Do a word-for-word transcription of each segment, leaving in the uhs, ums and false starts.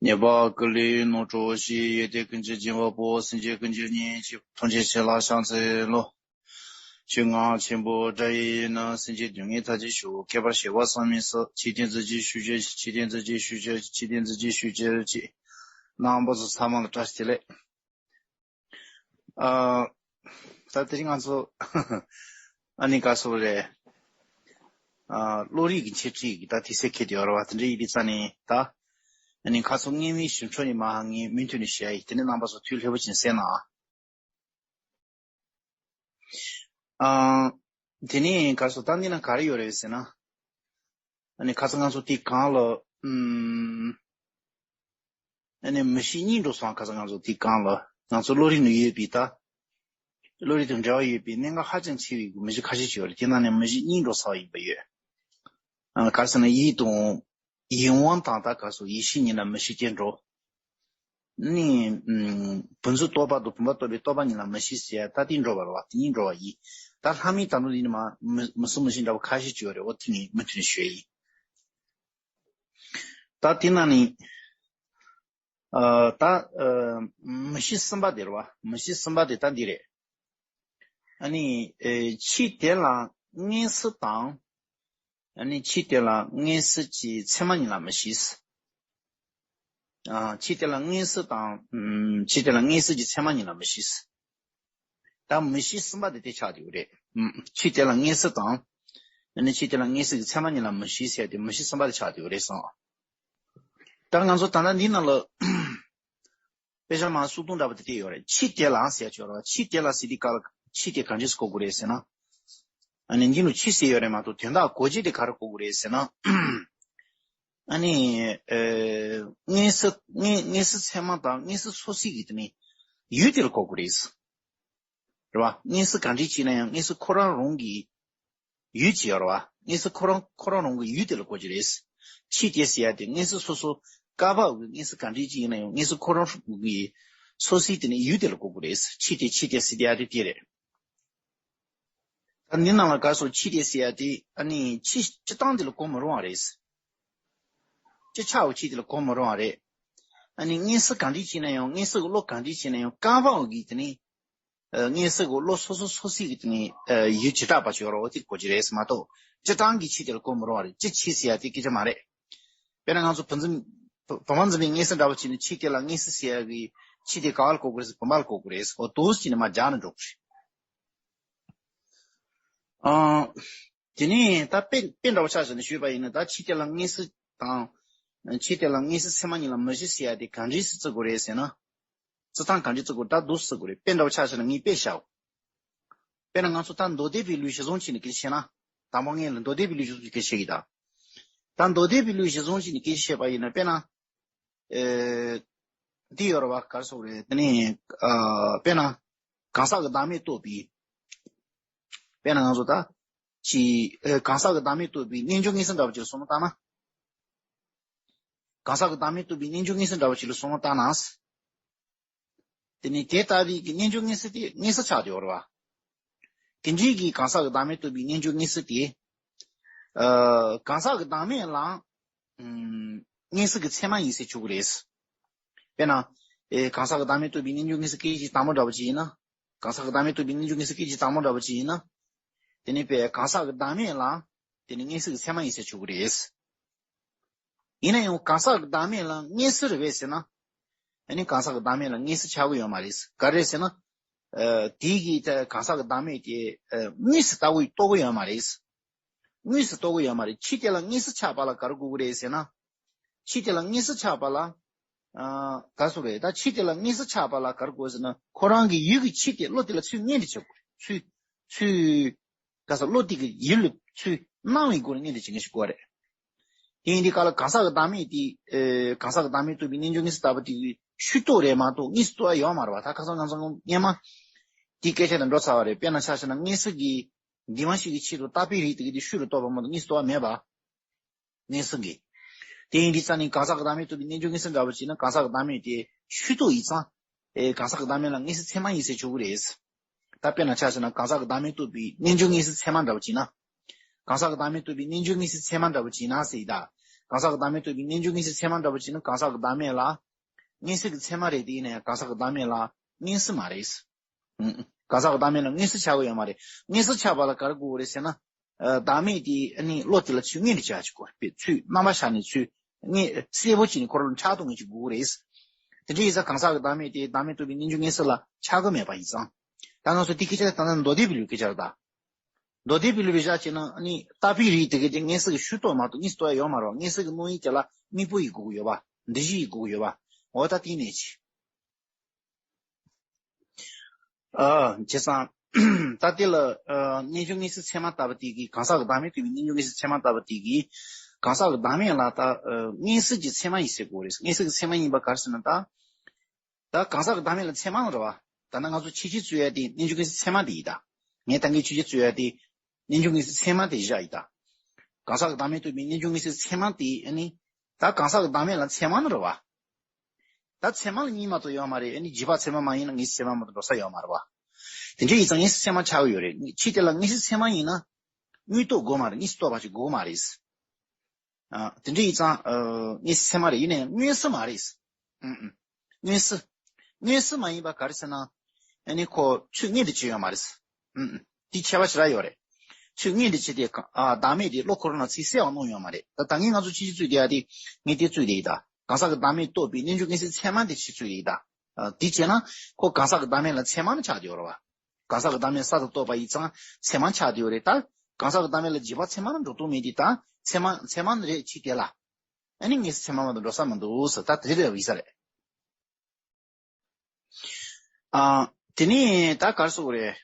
ཉེས་པ་ཀུན་ལས་ནོར་འཁྲུལ་ཞི། ཡོན་ཏན་ཀུན་གྱི་སྦྱིན་པ་པོ། སེམས་ཅན་ཀུན་གྱི་གཉེན་གཅིག་ཐམས་ཅད་མཁྱེན་ལ་ཕྱག་འཚལ་ལོ། ཞི་ང་ཆེན་པོ་དགྲ་ཡི་ནི། སེམས་ཅན་སྡུག་བསྔལ་མཐའ་ཅན་ཞི་བ། བསྐལ་པར་ཞི་བ་བསམ་མི་སྲིད། འཇིག་རྟེན་གཟི་བརྗིད་ཞུ་ཅི། འཇིག་རྟེན་གཟི་བརྗིད་ཞུ་ཅི། འཇིག་རྟེན་གཟི་བརྗིད་ཞུ་ཅི། རྣམ་པ་ཚོ་ཚང་མ་ལ་བཀྲ་ཤིས་བདེ་ལེགས། ཨ། ད་དེ་རིང་ང་ཚོ་ཨ་ནི་ག་སོ་རེད། ཨ། བློ་རིག་གི་འཆད་ཁྲིད་ཀྱི་ད་དུས་ཚོད་འཁེལ་དེ་ཡོད་རེད་བ། དེ་འདྲ་ཡིན་དུས་ཙང་ནས་ད་ཨ་ནི་ཁ་སང་སྔོན་མའི་ཞིབ་འཚོལ་ནས་མ་ཧ་ངས་མུ་མཐུད་ནས་བཤད་ཡིན། དེ་ནས་རྣམ་པ་ཚོ་ཐུགས་ལྷོད་པོ་བྱས་གསན་ན་ཨ། ཨ། དེ་ནས་ག་སོ་ད་འདི་ན་ག་རེ་ཡོད་རེད་ཟེར་ན། ཨ་ནི་ཁ་སང་ང་ཚོ་དེ་གང་ལ་ཨུམ། ཨ་ནི་མི་ཤེས་གཉིས་འགྲོ་སོང་། ཁ་སང་ང་ཚོ་དེ་གང་ལ་ང་ཚོ་བློ་རིག་ནང་ཡོད་པའི་ད། བློ་རིག་དང་འབྲེལ་བ་ཡོད་པའི་གནད་འགག་ཧ་ཅང་ཆེ་བའི་མི་གཞི་ཁ་ཤས་ཤིག་ཡོད་རེད། དེ་ནང་ནས་མི་གཞི་གཉིས་འགྲོ་ཚར་བ་ཡིན་པ་ཡོད། ཨ། ག་རེ་ཟེར་ན་ཡིད་དང་། ཡིད་དབང་དང་ད་ག་སོ་ཡེ་ཤེས་གཉིས་ལ་མི་ཤེས་ཅན་འགྲོ། ནི། ཨུམ། བུམ་འཇུག་རྟོག་པ་དང་བུམ་པ་རྟོགས་པའི་རྟོག་པ་གཉིས་ལ་མི་ཤེས་ཟེར་ཡ་ད་དེ་འགྲོ་བ་རེད་བ། དེ་གཉིས་འགྲོ་བ་ཡིན། ད་ལྷག་མའི་དང་པོ་འདི་ནི་མ་མི་མི་སྲིད་མི་ཤེས་འདྲ་བ་ཁ་ཤས་ཅིག་ཡོད་རེད། འོ་དེ་ངས་མུ་མཐུད་ནས་ཞུ་ཡ་ཡིན། ད་དེ་ནང་ནས། ཨ། ད། ཨ། མི་ཤེས་གསུམ་པ་དེ་རེད་བ། མི་ཤེས་གསུམ་པ་དེ་ད་འདི་རེད། ཨ་ནི། ཨེ། ཆོས་དེ་ལ་མངོན་གསལ་དང་། ཨ་ནི་ཆོས་དེ་ལ་མངོན་གསལ་གྱི་ཚད་མ་གཉིས་ལ་མི་ཤེས། ཨ། ཆོས་དེ་ལ་མངོན་གསལ་དང་། ཨུམ། ཆོས་དེ་ལ་མངོན་གསལ་གྱི་ཚད་མ་གཉིས་ལ་མི་ཤེས། ད་མི་ཤེས་གསུམ་པ་དེ་དེ་ཆགས་བསྡད་ཡོད་རེད། ཨུམ། ཆོས་དེ་ལ་མངོན་གསལ་དང་། ཨ་ནི་ཆོས་དེ་ལ་མངོན་གསལ་གྱི་ཚད་མ་གཉིས་ལ་མི་ཤེས་ཟེར་ཏེ་མི་ཤེས་གསུམ་པ་དེ་ཆགས་བསྡད་ཡོད་རེད་བསམ། ད་ང་ཚོ་ད་ལྟ་འདི་ནང་ལ། དཔེ་ཆ་མ་སུ་གཏོང་འདྲ་པོ་དེ་བལྟས་ཡོད་རེད། ཆོས་དེ་ལ་ཟེར་ཡ་ཅིག་ཡོད་རེད་བ། ཆོས་དེ་ལ་ཟེར་དུས་སྐབས་ལ་ཆོས་དེ་ག་འདྲས་གོ་དགོས་རེད་ཟེར་ན། ཨ་ནི་འདི་ལ་ཆོས་ཟེར་ཡོད་རེད་མ་གཏོགས་དོན་དག་གོ་བྱེད་དེ་ག་རེ་གོ་དགོས་རེད་ཟེར་ན། ཨ་ནི། ཨེ། མངོན་གསལ་མངོན་མངོན་གསལ་ཚད་མ་དང་མངོན་གསལ་སོ་སོའི་གི་དེ་ནི་ཡུལ་དེ་ལ་གོ་དགོས་རེད། རེད་བ། མངོན་གསལ་ག་འདྲས་ཅིག་ན་ཡང་མངོན་གསལ་ཁོ་རང་རང་གི་ཡུལ་ཅིག་ཡོད་རེད་བ། མངོན་གསལ་ཁོ་རང་ཁོ་རང་རང་གི་ཡུལ་དེ་ལ་གོ་རྒྱུ་རེད། ཆོས་དེ་ཟེར་ཡ་དེ་མངོན་གསལ་སོ་སོ་བསྐལ་པ་འོག་གི་མངོན་གསལ་ག་འདྲས་ཅིག་ཡིན་ན་ཡང་མངོན་གསལ་ཁོ་རང་གི་སོ་སོའི་དེ་ནི་ཡུལ་དེ་ལ་གོ་དགོས་རེད། ཆོས་དེ་ཆོས་དེ་ཟེར་ཡ་དེ་དེ་རེད། ད་འདི་ནང་ལ་ག་སོ་ཆོས་དེ་ཟེར་ཡ་དེ་ཨ་ནི་ཆོས་སྤྱི་བཏང་དེ་ལ་གོ་མི་རུང་བ་རེད། སྤྱི་ཆ་བོ་ཆོས་དེ་ལ་གོ་མི་རུང་བ་རེད། ཨ་ནི་མངོན་གསལ་ག་འདྲས་ཅིག་ན་ཡང་མངོན་གསལ་གྱི་བློ་ག་འདྲས་ཅིག་ན་ཡང་བསྐལ་པ་འོག་གི་དེ་ནི། ཨ། མངོན་གསལ་གྱི་བློ་སོ་སོ་སོ་སོའི་གི་དེ་ནི། ཨ། ཡུལ་བྱེ་བྲག་པ་ཅིག་ཡོད་རེད་བ། དེ་གོ་རྒྱུ་རེད་མ་གཏོགས་སྤྱི་བཏང་གི་ཆོས་དེ་ལ་གོ་མི་རུང་བ་རེད། སྤྱི་ཆོས་ཟེར་ཡ་དེ་སྐད་ཆ་མ་རེད། དཔེར་ན་ང་ཚོ་བུ་འཛིན། བུ་བུ་མ་འཛིན་པའི་མངོན་གསལ་འདྲ་བོ་བྱས་ནས་ཆོས་དེ་ལ་མངོན་གསལ་ཟེར་ཡ་གི་ཆོས་དེ་ག་བ་ལ་གོ་དགོས་རེད་ཟེར་བུམ་པ་ལ་གོ་དགོས་རེད་ཟེར། འོ་དོ་ཟེར་ནས་མར་སྦྱར་ནས་འགྲོ་དགོས་རེད། ཨ། དེ་ནས་ད་དཔེ་དཔེ་འདྲ་བོ་ཆ་བཞག་ནས་ཞུས་པ་ཡིན་ན། ད་ཆོས་དེ་ལ་མངོན་གསལ་དང་། ཆོས་དེ་ལ་མངོན་གསལ་ཚད་མ་གཉིས་ལ་མི་ཤེས་ཟེར་ཡ་དེ་ག་འདྲས་སེ་བརྩི་དགོས་རེད་ཟེར་ན། བརྩི་སྟངས་ག་འདྲས་བརྩི་དགོས་རེད། ད་འདུག་སེ་བརྩི་དགོས་རེད། དཔེ་འདྲ་བོ་ཆ་བཞག་ན་ངས་དཔེ་བཞག་དཔེར་ན་ང་ཚོ་ད་མདོ་སྡེ་པའི་ལུགས་གཞིར་བཟུང་བྱས་ནས་སྐད་ཆ་བཤད་ན། དང་པོ་ངས་ལ་མདོ་སྡེ་པའི་ལུགས་གཞིར་བཟུང་གི་སྐད་ཆ་བཤད་ཀྱི་ད། ད་མདོ་སྡེ་པའི་ལུགས་གཞིར་བཟུང་བྱས་ནས་སྐད་ཆ་བཤད་པ་ཡིན་ན། དཔེར་ན། ཨེ། འདི་ཡོད་རེད་བ། ག་རེ་ཟེར་དགོས་རེད། དེ་ནས། ཨ། དཔེར་ན། གང་ཟག་གི་བདག་མེད་རྟོགས་པའི། དཔེར་ན་ང་ཚོ་ད། ཅི། ཨེ། གང་ཟག་གི་བདག་མེད་རྟོགས་པའི་རྣལ་འབྱོར་མངོན་གསལ་འདྲ་བོ་ཅིག་ལ་བསམ་བློ་བཏང་ན། གང་ཟག་གི་བདག་མེད་རྟོགས་པའི་རྣལ་འབྱོར་མངོན་གསལ་འདྲ་བོ་ཅིག་ལ་བསམ་བློ་བཏང་ན། དེ་ནས་དེ་ལྟ་བུའི་གི་རྣལ་འབྱོར་མངོན་གསལ་དེ་མངོན་གསལ་ཆགས་བསྡད་ཡོད་རེད་བ། དེ་འདྲའི་གི་གང་ཟག་གི་བདག་མེད་རྟོགས་པའི་རྣལ་འབྱོར་མངོན་གསལ་དེ། ཨ། གང་ཟག་གི་བདག་མེད་ལ། ཨམ། མངོན་གསལ་གྱི་ཚད་མ་ཡིན་ཟེར་ཆོག་གི་རེད། དཔེར་ན། ཨེ། གང་ཟག་གི་བདག་མེད་རྟོགས་པའི་རྣལ་འབྱོར་མངོན་གསལ་སྐད་ཅིག་དང་པོ་འདྲ་བོ་ཅིག་ཡིན་ན། གང་ཟག་གི་བདག་མེད་རྟོགས་པའི་རྣལ་འབྱོར་མངོན་གསལ་སྐད་ཅིག་དང་པོ་འདྲ་བོ་ཅིག་ཡིན་ན། དེ་ནས་པའི་གང་ཟག་གི་བདག་མེད་ལ། དེ་ནི་མངོན་གསལ་གྱི་ཚད་མ་ཡིན་ཟེར་ཆོག་གི་རེད། ཡིན་ན་ཡང་གང་ཟག་གི་བདག་མེད་ལ་མངོན་གསལ་རེད་པས་ཟེར་ན། ཨ་ནི་གང་ཟག་གི་བདག་མེད་ལ་མངོན་གསལ་ཆགས་ཀྱི་ཡོད་མ་རེད། ག་རེ་ཟེར་ན། ཨ། དེའི་གི་ད་གང་ཟག་གི་བདག་མེད་དེ། ཨ། དངོས་སུ་ལྟ་བུ་རྟོགས་ཀྱི་ཡོད་མ་རེད། དངོས་སུ་རྟོགས་ཀྱི་ཡོད་མ་རེད། ཆོས་དེ་ལ་མངོན་གསལ་ཆགས་པ་ལ་ག་རེ་དགོས་ཀྱི་རེད་ཟེར་ན། ཆོས་དེ་ལ་མངོན་གསལ་ཆགས་པ་ལ། ཨ། ག་རེ་ཟེར་རེད། ད་ཆོས་དེ་ལ་མངོན་གསལ་ཆགས་པ་ལ་ག་རེ་དགོས་ཟེར་ན། ཁོ་རང་གི་ཡུལ་གྱི་ཆོས་དེ་བློ་དེ་ལ་ཚུར་མངོན་དུ་བྱེད་དགོས་རེད། ཚུར། ཚུར། ག་ས་བློ་དེ་གི་ཡུལ་ལ་ཚུར་སྣང་བའི་སྒོ་ནས་མངོན་དུ་བྱེད་མཁན་ཞིག་དགོས་རེད། དེ་ཡིན་དུས་ག་ལ་གང་ཟག་གི་བདག་མེད་དེ། ཨེ། གང་ཟག་གི་བདག་མེད་རྟོགས་པའི་རྣལ་འབྱོར་མངོན་གསལ་ལྟ་བུ་དེ་ཤུགས་རྟོགས་རེད་མ་གཏོགས་དངོས་སུ་རྟོགས་ཡ་ཡོད་མ་རེད་བ། ད་ཁ་སང་ང་ཚོ་སྔོན་མ་དེའི་སྐད་ཆ་དང་འགྲོ་ཚར་བ་རེད། དཔེར་ན་ཆ་བཞག་ན་མངོན་གསལ་གྱི་འདུས་མ་བྱས་ཀྱི་ཆེད་དུ་རྟག་པའི་རིགས་དེ་གི་དེ་ཤུགས་ལ་རྟོགས་པ་མ་གཏོགས་དངོས་སུ་རྟོགས་པ་མེད་པ། མངོན་གསལ་གྱི། དེ་ཡིན་དུས་ཙང་ནས་གང་ཟག་གི་བདག་མེད་རྟོགས་པའི་རྣལ་འབྱོར་མངོན་གསལ་འདྲ་བོ་བྱས་ན་གང་ཟག་གི་བདག་མེད་དེ་ཤུགས་རྟོགས་ཡིན་ཙང་། ཨེ། གང་ཟག་གི་བདག་མེད་ལ་མངོན་གསལ་ཚད་མ་ཡིན་ཟེར་ཆོག་གི་རེད། ད་དཔེར་ན་ཆ་བཞག་ན་གང་ཟག་གི་བདག་མེད་རྟོགས་པའི་རྣལ་འབྱོར་མངོན་གསལ་ཚད་མ་འདྲ་བོ་བྱས་ན། གང་ཟག་གི་བདག་མེད་རྟོགས་པའི་རྣལ་འབྱོར་མངོན་གསལ་ཚད་མ་འདྲ་བོ་བྱས་ན་ཟེར་ཡི་ད། གང་ཟག་གི་བདག་མེད་རྟོགས་པའི་རྣལ་འབྱོར་མངོན་གསལ་ཚད་མ་འདྲ་པོ་བྱས་ན་གང་ཟག་གི་བདག་མེད་ལ་མངོན་གསལ་གྱི་ཚད་མ་རེད། དེ་ཡིན་ན་ཡང་གང་ཟག་གི་བདག་མེད་ལ་མངོན་གསལ་མ་རེད། ཨུམ། གང་ཟག་གི་བདག་མེད་ལ་མངོན་གསལ་ཆགས་ཀྱི་ཡོད་མ་རེད། མངོན་གསལ་ཆགས་པ་ལ་ག་རེ་དགོས་རེད་ཟེར་ན། ཨ། བདག་མེད་དེ་ཨ་ནི་བློ་དེ་ལ་ཚུར་མངོན་དུ་བྱ་ཅིག་དགོས་རེད། ཚུར་རྣམ་པར་ཤར་ནས་ཚུར་མངོན་གསལ་པོ་བྱས་ནས་ཁོ་རང་ལ་ཆགས་ཐུབ་མཁན་ཅིག་དགོས་རེད། དེ་འདྲ་ཡིན་ཙང་གང་ཟག་གི་བདག་མེད་དེ་བདག་མེད་རྟོགས་པའི་རྣལ་འབྱོར་མངོན་གསལ་ལ་ཆགས་ཀྱི་མེད་པ་ཡིན་ཙང་། ད་ང་ཚོ་དེ་སྐད་ཆ་ད་ལྟ་མདོ་སྡེ་པའི་ལུགས་སྐད་ཆ་རེད་ད། མདོ་སྡེ་པའི་ལུགས་པའི་བཞག་བྱས་ན་ཨ་ནི་བཏགས་པའི་རིགས་དེ་གའི་དེ་མངོན་གསལ་གྱི་ཤུགས་རྟོགས་མ་གཏོགས་མངོན་གསལ་རྟོགས་ཡ་ཡོད་མ་རེད་པ། མངོན་གསལ་གྱི་བློ་ཡུལ་དེ་ལ་དངོས་པོ་ཡི་དགོས་ཀྱི་ཡོད་པ། འདུ་བྱེད་ཡི་དགོས་ཀྱི་ཡོད་པ། འོ་ད་དེ་ནས་ཅི། ཨ། བྱས་ཙང་། ད་དེ་ལ་ཨ་རྣལ་འབྱོར་མངོན་གསལ་ཚད་མ་ལྟ་བུ་དེ་གིས། གང་ཟག་གི་བདག་མེད་རྟོགས་པའི་རྣལ་འབྱོར་མངོན་གསལ་ཚད་མ་ལྟ་བུ་དེ་གིས་གང་ཟག་གི་བདག་མེད་ལ་ད་ཨ་མངོན་གསལ་གྱི་ཚད་མ་ཡིན་ཟེར་དགོས་རེད། མངོན་གསལ་གྱི་ཚད་མ་ཡིན་པ་ག་རེ་ཟེར་ན་ད། ད་གང་ཟག་གི་བདག་མེད་ལ་ཚད་མ་རེད་པ། ད་ནི་ང་ཚོ་ཆོས་ཅན་རྩོད་ཡ་དེ་རྣལ་འབྱོར་མངོན་གསལ་ཚད་མ་དེ་ཡིན་ད། ངས་ད་གིན་ཆོས་ཅན་རྩོད་ཡ་དེ་རྣལ་འབྱོར་མངོན་གསལ་ཚད་མ་དེ་བཞག་ཡིན་ད། གང་ཟག་གི་བདག་མེད་རྟོགས་པའི་རྣལ་འབྱོར་མངོན་གསལ་ཚད་མ་དེ་ཨ་ནི། ད་གང་ཟག་གི་བདག་མེད་ལ་ཚད་མ་ནི་རེད་པ། ད་ཚད་མ་ལ་གཉིས་མ་གཏོགས་ཡོད་མ་རེད། ཨ་ནི་རྗེས་དཔག་ཚད་མ་མ་ཡིན་ན་མངོན་གསལ་ཚད་མ་མ་གཏོགས་འགྲོ་ས་ཡོད་མ་རེད་པ། དེ་འདྲ་ཡིན་ཙང་མངོན་གསལ་ཚད་མ་ཆགས་ཀྱི་ཡོད་རེད། ཕྱིས་དེ་ལ་མངོན་གསལ་ཚད་མ་ཡིན་ན་དངོས་རྟོགས་དགོས་མ་རེད། མངོན་གསལ་རྟོགས་པ་ཞིག་དགོས་མ་རེད། ཨ། དེ་འདྲ་ཡིན་ཙང་། ཨ། མངོན་གསལ་ཚད་མ་རེད། ཡིན་ནའི་མངོན་གསལ་མ་རེད། ཨུམ་ཨུམ། མངོན་གསལ། མངོན་གསལ་མ་ཡིན་པ་ག་རེ་ཟེར་ན། ཨ་ནི་ཁོ་ཚུར་མངོན་དུ་བྱས་ཡོད་མ་རེད། ཨུམ་ཨུམ། དེ་ཁྱད་པར་ཞེ་དྲག་ཡོད་རེད། ཚུར་མངོན་དུ་བྱས་ཏེ་ག- ཨ། བདག་མེད་དེ་བློ་ཁོ་རང་ལ་ཚུར་གསལ་བར་སྣང་ཡོད་མ་རེད། ད་ད་ངས་ང་ཚོ་ཆོས་ཅན་རྩོད་བསྡད་ཡ་དེ་ངས་དེ་རྩོད་བསྡད་ཡིན་ད། གང་ཟག་གི་བདག་མེད་རྟོགས་པའི་རྣལ་འབྱོར་མངོན་གསལ་ཚད་མ་དེ་ཕྱིར་རྩོད་བསྡད་ཡིན་ད། ཨ། དེ་བྱས་ན་ཁོ་གང་ཟག་གི་བདག་མེད་ལ་ཚད་མ་ནི་ཆགས་བསྡད་ཡོད་རེད་པ། གང་ཟག་གི་བདག་མེད་གསར་དུ་རྟོགས་པ་ཡིན་ཙང་ཚད་མ་ཆགས་བསྡད་ཡོད་རེད་ད། གང་ཟག་གི་བདག་མེད་ལ་རྗེས་དཔག་ཚད་མ་ལ་འགྲོ་དོན་མེད་དེ་ད་ཚད་མ་ཚད་མ་ནི་རེད། ཕྱིས་དེ་ལ་ཨ་ནི་མངོན་གསལ་ཚད་མ་མ་གཏོགས་འགྲོ་ས་མི་འདུག་ཟེར། ད་དེ་རེད་ཡིན་ས་རེད། ཨ། དེ་ནས་ད་ག་རེ་ཟེར་དགོས་རེད།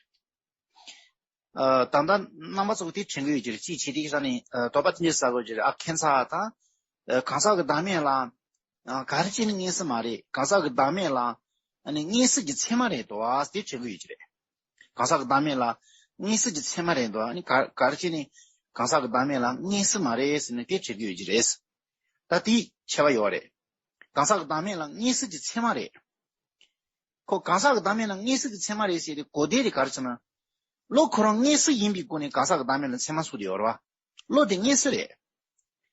ཨ། ད་ལྟ་རྣམ་པ་ཚོ་གིས་དེ་དྲན་གྱི་ཡོད་ཀྱི་རེད། ཅིའི་ཕྱིར་དེ་ས་ནས་ཨ་དོགས་པ་དེ་འདྲ་ཟ་དགོས་ཀྱི་རེད། ཨ། ཁྱད་མཚར་ད། ཨ། གང་ཟག་གི་བདག་མེད་ལ། ཨ། ག་རེ་བྱས་ནས་མངོན་གསལ་མ་རེད། གང་ཟག་གི་བདག་མེད་ལ་ཨ་ནི་མངོན་གསལ་གྱི་ཚད་མ་རེད་དོ། ཨ། དེ་དྲན་གྱི་ཡོད་ཀྱི་རེད། གང་ཟག་གི་བདག་མེད་ལ་མངོན་གསལ་གྱི་ཚད་མ་རེད་དོ། ཨ་ནི་ག- ག་རེ་བྱས་ནས་གང་ཟག་གི་བདག་མེད་ལ་མངོན་གསལ་མ་རེད་ཟེར་ནས་དེ་དྲན་གྱི་ཡོད་ཀྱི་རེད། ད་དེའི་ཁྱད་པར་ཡོད་རེད། གང་ཟག་གི་བདག་མེད་ལ་མངོན་གསལ་གྱི་ཚད་མ་རེད། ཁོ་གང་ཟག་གི་བདག་མེད་ལ་མངོན་གསལ་གྱི་ཚད་མ་རེད་ཟེར་ཏེ་གོ་བདེ་རེད། ག་རེ་ཟེར་ན། བློ་ཁོ་རང་མངོན་གསལ་ཡིན་པའི་སྒོ་ནས་གང་ཟག་གི་བདག་མེད་ལ་ཚད་མ་བཟོ་གི་ཡོད་རེད་པ། བློ་དེ་མངོན་གསལ་རེད།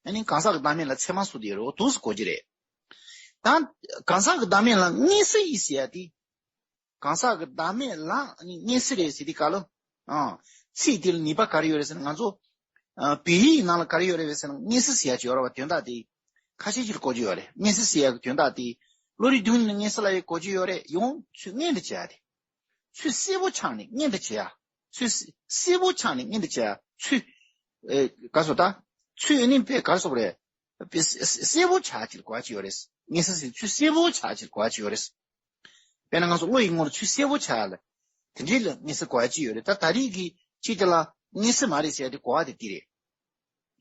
ཨ་ནི་གང་ཟག་གི་བདག་མེད་ལ་ཚད་མ་བཟོ་གི་ཡོད་རེད། འོ་འདུག་སེ་གོ་གི་རེད། ད་གང་ཟག་གི་བདག་མེད་ལ་མངོན་གསལ་ཡིན་ཟེར་ཡ་དེ། གང་ཟག་གི་བདག་མེད་ལ་ཨ་ནི་མངོན་གསལ་རེད་ཟེར་དུས་སྐབས་ལ། ཨང་། ཚིག་དེ་ལ་ནུས་པ་ག་རེ་ཡོད་རེད་ཟེར་ན། ང་ཚོ་ཨ་བོད་ཡིག་ནང་ལ་ག་རེ་ཡོད་རེད་ཟེར་ན། མངོན་གསལ་ཟེར་ཡ་ཅིག་ཡོད་རེད་པ། དོན་དག་དེ་ཁ་ཤས་ཅིག་ལ་གོ་རྒྱུ་ཡོད་རེད། མངོན་གསལ་ཟེར་ཡ་གི་དོན་དག་དེ་བློ་རིག་སྡེ་བདུན་ནས་མངོན་གསལ་ལབ་ཡ་གོ་རྒྱུ་ཡོད་རེད། ཡང་ཚུར་མངོན་དུ་བྱེད་ཡ་དེ། ཚུར་གསལ་པོ་ཆགས་ནས་མངོན་དུ་བྱེད་ཡ། ཚུར་གསལ་པོ་ཆགས་ནས་མངོན་དུ་བྱེད་ཡ། ཚུར། ཨེ། ག་རེ་ཟེར་ད། ཚུར་ཨ་ནི་དཔེ་ག་རེ་ཟེར་དགོས་རེད། དཔེ་གསལ་པོ་ཆགས་ཅིག་གོ་ཡ་ཅིག་ཡོད་རེད། མངོན་གསལ་ཟེར་ཚུར་གསལ་པོ་ཆགས་ཅིག་གོ་ཡ་ཅིག་ཡོད་རེད། དཔེར་ན་ང་ཚོ་བློ་ཡི་ངོ་ལ་ཚུར་གསལ་པོ་ཆགས་ཡ་ལ། དེ་འདྲའི་ལ་མངོན་གསལ་གོ་ཡ་ཅིག་ཡོད་རེད། ད་ད་རེས་ཀྱི་ཅིག་དེ་ལ་མངོན་གསལ་མ་རེད་ཟེར་ཡ་དེ་གོ་བ་དེ་དེ་རེད།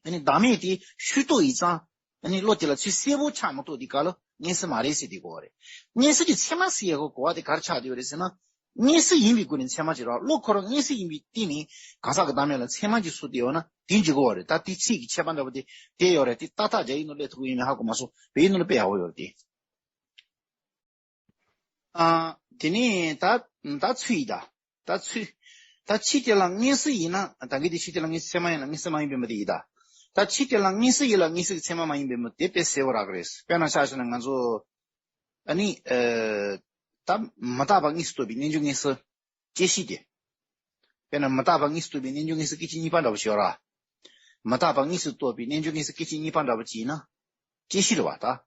ཨ་ནི་བདག་མེད་དེ་ཤུགས་རྟོགས་ཡིན་ཙང་། ཨ་ནི་བློ་དེ་ལ་ཚུར་གསལ་པོ་ཆགས་མ་གཏོགས་དེ་ག་ལ་མངོན་གསལ་མ་རེད་ཟེར་དེ་གོ་བ་རེད། མངོན་གསལ་གྱི་ཚད་མ་ཟེར་ཡ་གོ་གོ་བ་དེ་ག་རེ་ཆགས་བསྡད་ཡོད་རེད་ཟེར་ན། མངོན་གསལ་ཡིན་པའི་སྒོ་ནས་ཚད་མ་ཅིག་རེད་པ། བློ་ཁོ་རང་མངོན་གསལ་ཡིན་པའི་སྟེང་ནས་གང་ཟག་གི་བདག་མེད་ལ་ཚད་མ་ཅིག་བཟོས་བསྡད་ཡོད་ན་དེ་འཇོག་གི་ཡོད་རེད། ད་དེ་ཚིག་གི་ཁྱད་པར་འདྲ་པོ་དེ་དེ་ཡོད་རེད། དེ་ཏག་ཏག་རྒྱ་ཡིག་ནང་སླེབས་ཐུབ་ཀྱི་ཡོད་མེད་ཧ་གོ་མ་སོང་། བོད་ཡིག་ནང་ལ་དཔེ་ཡག་པོ་ཡོད་རེད་དེ། ཨ། དེ་ནས་ད་ད་ཚུར་ཡིན་ད། ད་ཚུར། ད་ཕྱིས་དེ་ལ་མངོན་གསལ་ཡིན་ན། ད་གིན་དེ་ཕྱིས་དེ་ལ་མངོན་གསལ་ཚད་མ་ཡིན་ན་མངོན་གསལ་མ་ཡིན་པའི་མུ་སྟེགས་ཡིན་ད། ད་ཕྱིས་དེ་ལ་མངོན་གསལ་ཡིན་ལ་མངོན་གསལ་གྱི་ཚད་མ་མ་ཡིན་པའི་མུ་སྟེགས་དཔེ་གསལ་པོ་རག་གི་རེད། དཔེར་ན་ཆ་བཞག་ན་ང་ཚོ། ཨ་ནི། ཨ། ད་མི་རྟག་པ་དངོས་སུ་རྟོགས་པའི་རྣལ་འབྱོར་མངོན་གསལ་དཔྱད་ཤེས་དེ། དཔེར་ན་མི་རྟག་པ་དངོས་སུ་རྟོགས་པའི་རྣལ་འབྱོར་མངོན་གསལ་སྐད་ཅིག་གཉིས་པ་འདྲ་པོ་ཞིག་ཡོད་རེད་པ། མི་རྟག་པ་དངོས་སུ་རྟོགས་པའི་རྣལ་འབྱོར་མངོན་གསལ་སྐད་ཅིག་གཉིས་པ་འདྲ་པོ་ཅིག་ཡིན་ན། དཔྱད་ཤེས་རེད་པ་ད།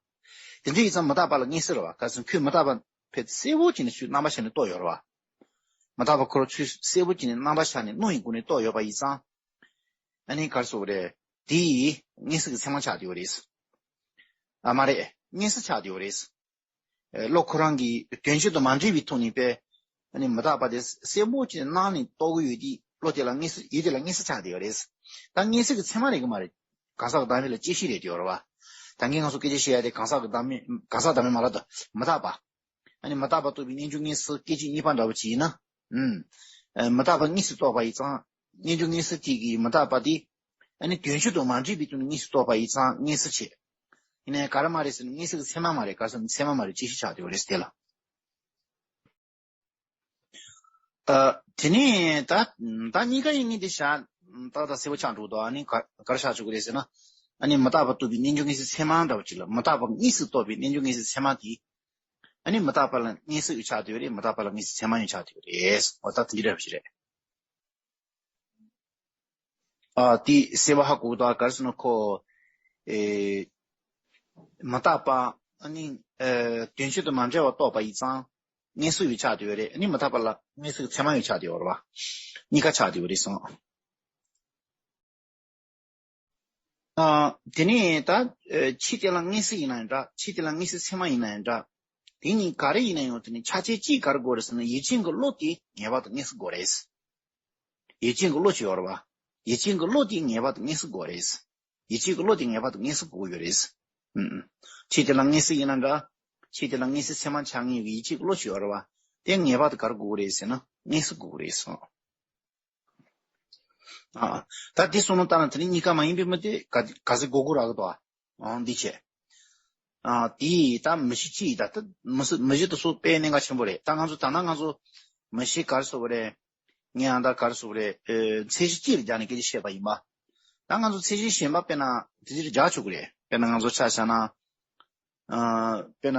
དེ་འདྲ་ཡིན་ཙང་མི་རྟག་པ་ལ་མངོན་གསལ་རེད་པ། ག་རེ་ཟེར་ན་ཁོས་མི་རྟག་པ་ཕར་གསལ་པོ་བྱས་ནས་ཚུར་རྣམ་པར་ཤར་ནས་རྟོགས་ཡོད་རེད་པ། མི་རྟག་པ་ཁོ་རང་ཚུར་གསལ་པོ་བྱས་ནས་རྣམ་པར་ཤར་ནས་སྣང་བའི་སྒོ་ནས་རྟོགས་ཡོད་པ་ཡིན་ཙང་། ཨ་ནི་ག་རེ་ཟེར་དགོས་རེད། དེ་ཡིས་མངོན་གསལ་གྱི་ཚད་མ་ཆགས་བསྡད་ཡོད་རེད། ཨ་མ་རེད། མངོན་གསལ་ཆགས་བསྡད་ཡོད་རེད། ཨ། བློ་ཁོ་རང་གིས་དོན་སྤྱི་དང་མ་འདྲེས་པའི་ཐོག་ནས་དཔེ། ཨ་ནི་མི་རྟག་པ་དེ་གསལ་པོ་བྱས་ནས་སྣང་ནས་རྟོགས་ཀྱི་ཡོད་དུས་བློ་དེ་ལ་མངོན་གསལ་ཡུལ་དེ་ལ་མངོན་གསལ་ཆགས་བསྡད་ཡོད་རེད། ད་མངོན་གསལ་གྱི་ཚད་མ་རེད་གི་མ་རེད། གང་ཟག་གི་བདག་མེད་ལ་དཔྱད་ཤེས་རེད་དེ་ཡོད་རེད་པ། ད་གིན་ང་ཚོ་སྐད་ཆ་བཤད་ཡ་དེ་གང་ཟག་གི་བདག་མེད། གང་ཟག་བདག་མེད་མ་རེད་ད། མི་རྟག་པ། ཨ་ནི་མི་རྟག་པ་རྟོགས་པའི་རྣལ་འབྱོར་མངོན་གསལ་སྐད་ཅིག་གཉིས་པ་འདྲ་པོ་ཅིག་ཡིན་ན། ཨུམ། ཨ། མི་རྟག་པ་དངོས་སུ་རྟོགས་པ་ཡིན་ཙང་རྣལ་འབྱོར་མངོན་གསལ་དེ་གིས་མི་རྟག་པ་དེ། ཨ་ནི་དོན་སྤྱི་དང་མ་འདྲེས་པའི་ཐོག་ནས་དངོས་སུ་རྟོགས་པ་ཡིན་ཙང་མངོན་གསལ་བྱེད། ཡིན་ནའི་ག་རེ་མ་རེད་ཟེར་ན་མངོན་གསལ་གྱི་ཚད་མ་མ་རེད། ག་རེ་ཟེར་ན་ཚད་མ་མ་རེད། དཔྱད་ཤེས་ཆགས་བསྡད་ཡོད་རེད་དེ་ལ། ཨ། དེ་ནས་ད་ད་གཉིས་ཀ་ཡིན་ངེས་དེ་བཞག་ཏག་ཏག་གསལ་པོ་ཆགས་འགྲོ་འདུག་ཨ་ནི་ག་ག་རེ་བཞག་ཆོག་གི་རེད་ཟེར་ན། ཨ་ནི་མི་རྟག་པ་རྟོགས་པའི་རྣལ་འབྱོར་མངོན་གསལ་ཚད་མ་འདྲ་བོ་ཅིག་ལ། མི་རྟག་པ་དངོས་སུ་རྟོགས་པའི་རྣལ་འབྱོར་མངོན་གསལ་ཚད་མ་དེ། ཨ་ནི་མི་རྟག་པ་ལ་དངོས་སུ་ཡོད་ཆགས་བསྡད་ཡོད་རེད། མི་རྟག་པ་ལ་དངོས་སུ་ཚད་མ་ཡོད་ཆགས་བསྡད་ཡོད་རེད། འོ་ད་དེ་འདྲ་བ་ཞིག་རེད། ཨ་དེ་གསལ་བོ་ཧ་གོ་གི་འདུག་ག་རེ་ཟེར་ན་ཁོ། ཨེ། མི་རྟག་པ། ཨ་ནི། ཨེ། དོན་སྤྱི་དང་མ་བྲལ་བར་རྟོགས་པ་ཡིན་ཙང་། དངོས་སུ་ཡོད་ཆགས་བསྡད་ཡོད་རེད། ཨ་ནི་མི་རྟག་པ་ལ་དངོས་སུ་ཚད་མ་ཡོད་ཆགས་བསྡད་ཡོད་རེད་བ། གཉིས་ཀ་ཆགས་བསྡད་ཡོད་རེད་གསུངས། ཨ། དེ་ནས་ད། ཨེ། ཆོས་དེ་ལ་དངོས་སུ་ཡིན་ན་ཡང་འདྲ། ཆོས་དེ་ལ་དངོས་སུ་ཚད་མ་ཡིན་ན་ཡང་འདྲ། དེ་གཉིས་ག་རེ་ཡིན་ན་ཡང་དེ་ནི་ཆ་རྐྱེན་གཅིག་ག་རེ་དགོས་རེད་ཟེར་ན། ཡུལ་ཅན་གྱི་བློ་དེ་ངེས་པར་དུ་དངོས་སུ་དགོས་རེད། ཡུལ་ཅན་གྱི་བློ་ཅིག་ཡོད་རེད་བ། ཡུལ་ཅན་གྱི་བློ་དེ་ངེས་པར་དུ་དངོས་སུ་དགོས་རེད། ཡུལ་ཅན་གྱི་བློ་དེ་ངེས་པར་དུ་དངོས་སུ་དགོས་ཡོད་རེད། ཨུམ། ཆོས་དེ་ལ་དངོས་སུ་ཡིན་ན་འདྲ། ཆོས་དེ་ལ་དངོས་སུ་ཚད་མ་ཆགས་ངེས་ཀྱི་ཡུལ་ཅན་གྱི་བློ་ཅིག་ཡོད་རེད་བ། དེ་ངེས་པར་དུ་ག་རེ་དགོས་རེད་ཟེར་ན་དངོས་སུ་དགོས་རེད་གསུངས། ཨ། ད་དེ་སོང་ནོ་ལྟར་ན་དེ་ནི་གཉིས་ཀ་མ་ཡིན་པའི་མི་དེ་ག་ག་ཚོད་དགོས་དགོས་རག་གི་འདུག་ཨ། འདི་བྱས། ཨ། དེ་ད་མི་གཤིས་གཅིག་ཡིན་ད། ད་མི་གཤིས་མི་གཤིས་དེ་ཚོ་དཔེ་གནད་འགག་ཆེན་པོ་རེད། ད་ང་ཚོ་ད་ལྟ་ང་ཚོ་མི་གཤིས་ག་རེ་ཟེར་དགོས་རེད། ངས་ཨ་ད་ག་རེ་ཟེར་དགོས་རེད། ཨེ། ཚད་གཞི་གཅིག་ལ་སྦྱར་ནས་སྐད་ཆ་བཤད་པ་ཡིན་པ། ད་ང་ཚོ་ཚད་གཞི་གཞན་པ་དཔེར་ན་དེ་ཚོ་ལ་སྦྱར་ཆོག་གི་རེད། དཔེར་ན་ང་ཚོ་ཆ་བཞག་ན། ཨ། དཔེར་ན་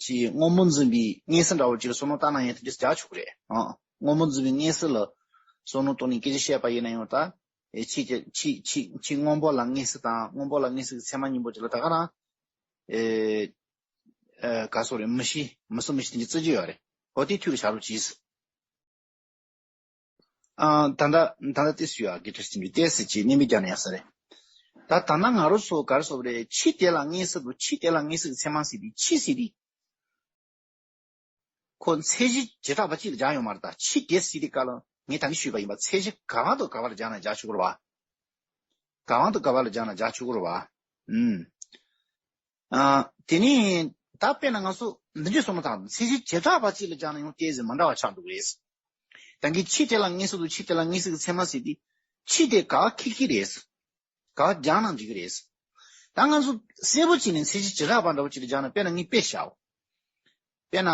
ཅིག་སྔོན་པོ་འཛིན་པའི་མངོན་གསལ་འདྲ་བོ་ཅིག་ལ་བསམ་བློ་བཏང་ན་ཡང་དེ་འདྲ་སྦྱར་ཆོག་གི་རེད། ཨ། སྔོན་པོ་འཛིན་པའི་མངོན་གསལ་ལ་བསམ་བློ་བཏང་ནས་སྐད་ཆ་བཤད་པ་ཡིན་ན་ཡང་ད། ཨེ། ཆོས་ཀྱི་ཆོས་ཆོས་ཆོས་སྔོན་པོ་ལ་དངོས་སུ་དང་སྔོན་པོ་ལ་དངོས་སུ་ཚད་མ་གཉིས་པོ་ཅིག་ལ་ད་ག་རང་། ཨེ། ཨེ། ག་རེ་ཟེར་དགོས་རེད། མི་གཤིས་མི་གསལ་མི་གཤིས་དེ་འདྲ་བརྩི་རྒྱུ་ཡོད་རེད། འོ་དེ་ཐུགས་ལ་བཞག་རོགས་གྱིས། ཨ། ད་ལྟ་ད་ལྟ་ཏོག་ཙམ་ཡ་གི་ཏོག་ཙམ་ཏོག་ཙམ་ཅིག་སྣོན་པ་རྒྱག་ན་ཡག་ས་རེད། ད་ད་ལྟ་ང་རང་ཚོ་ག་རེ་ཟེར་དགོས་རེད། ཆོས་དེ་ལ་དངོས་སུ་དང་ཆོས་དེ་ལ་དངོས་སུ་ཚད་མ་ཟེར་དུས་ཆོས་ཟེར་དུས། ཁོ་ཚད་གཞི་བྱེ་བྲག་པ་གཅིག་ལ་སྦྱར་ཡོད་མ་རེད། ད་ཆོས་དེ་ཟེར་དུས་སྐབས་ལ་ངས་ད་གིན་ཞུས་པ་ཡིན་པ། ཚད་གཞི་ག་བ་དང་ག་བ་ལ་སྦྱར་ན་སྦྱར་ཆོག་གི་རེད་བ། ག་བ་དང་ག་བ་ལ་སྦྱར་ན་སྦྱར་ཆོག་གི་རེད་བ། ཨུམ། ཨ། དེ་ནས་ད་དཔེར་ན་ང་ཚོ་འདི་འདྲའི་བསམ་བློ་བཏང་། ཚད་གཞི་བྱེ་བྲག་པ་གཅིག་ལ་སྦྱར་ན་ཡང་ཏོག་ཙམ་མི་འདྲ་བ་ཆགས་འགྲོ་གི་རེད། ད་གིན་ཆོས་དེ་ལ་དངོས་སུ་དང་ཆོས་དེ་ལ་དངོས་སུ་གི་ཚད་མ་ཟེར་དུས་ཆོས་དེ་ག་བ་ཁེགས་ཀྱི་རེད། ག་བ་སྦྱར་ན་འགྲིག་གི་རེད། ད་ང་ཚོ་གསལ་པོ་བྱས་ནས་ཚད་གཞི་བྱེ་བྲག་པ་འདྲ་བོ་ཅིག་ལ་སྦྱར་ན། དཔེར་ན་ངས་དཔེ་བཞག་འོ། དཔེར་ན།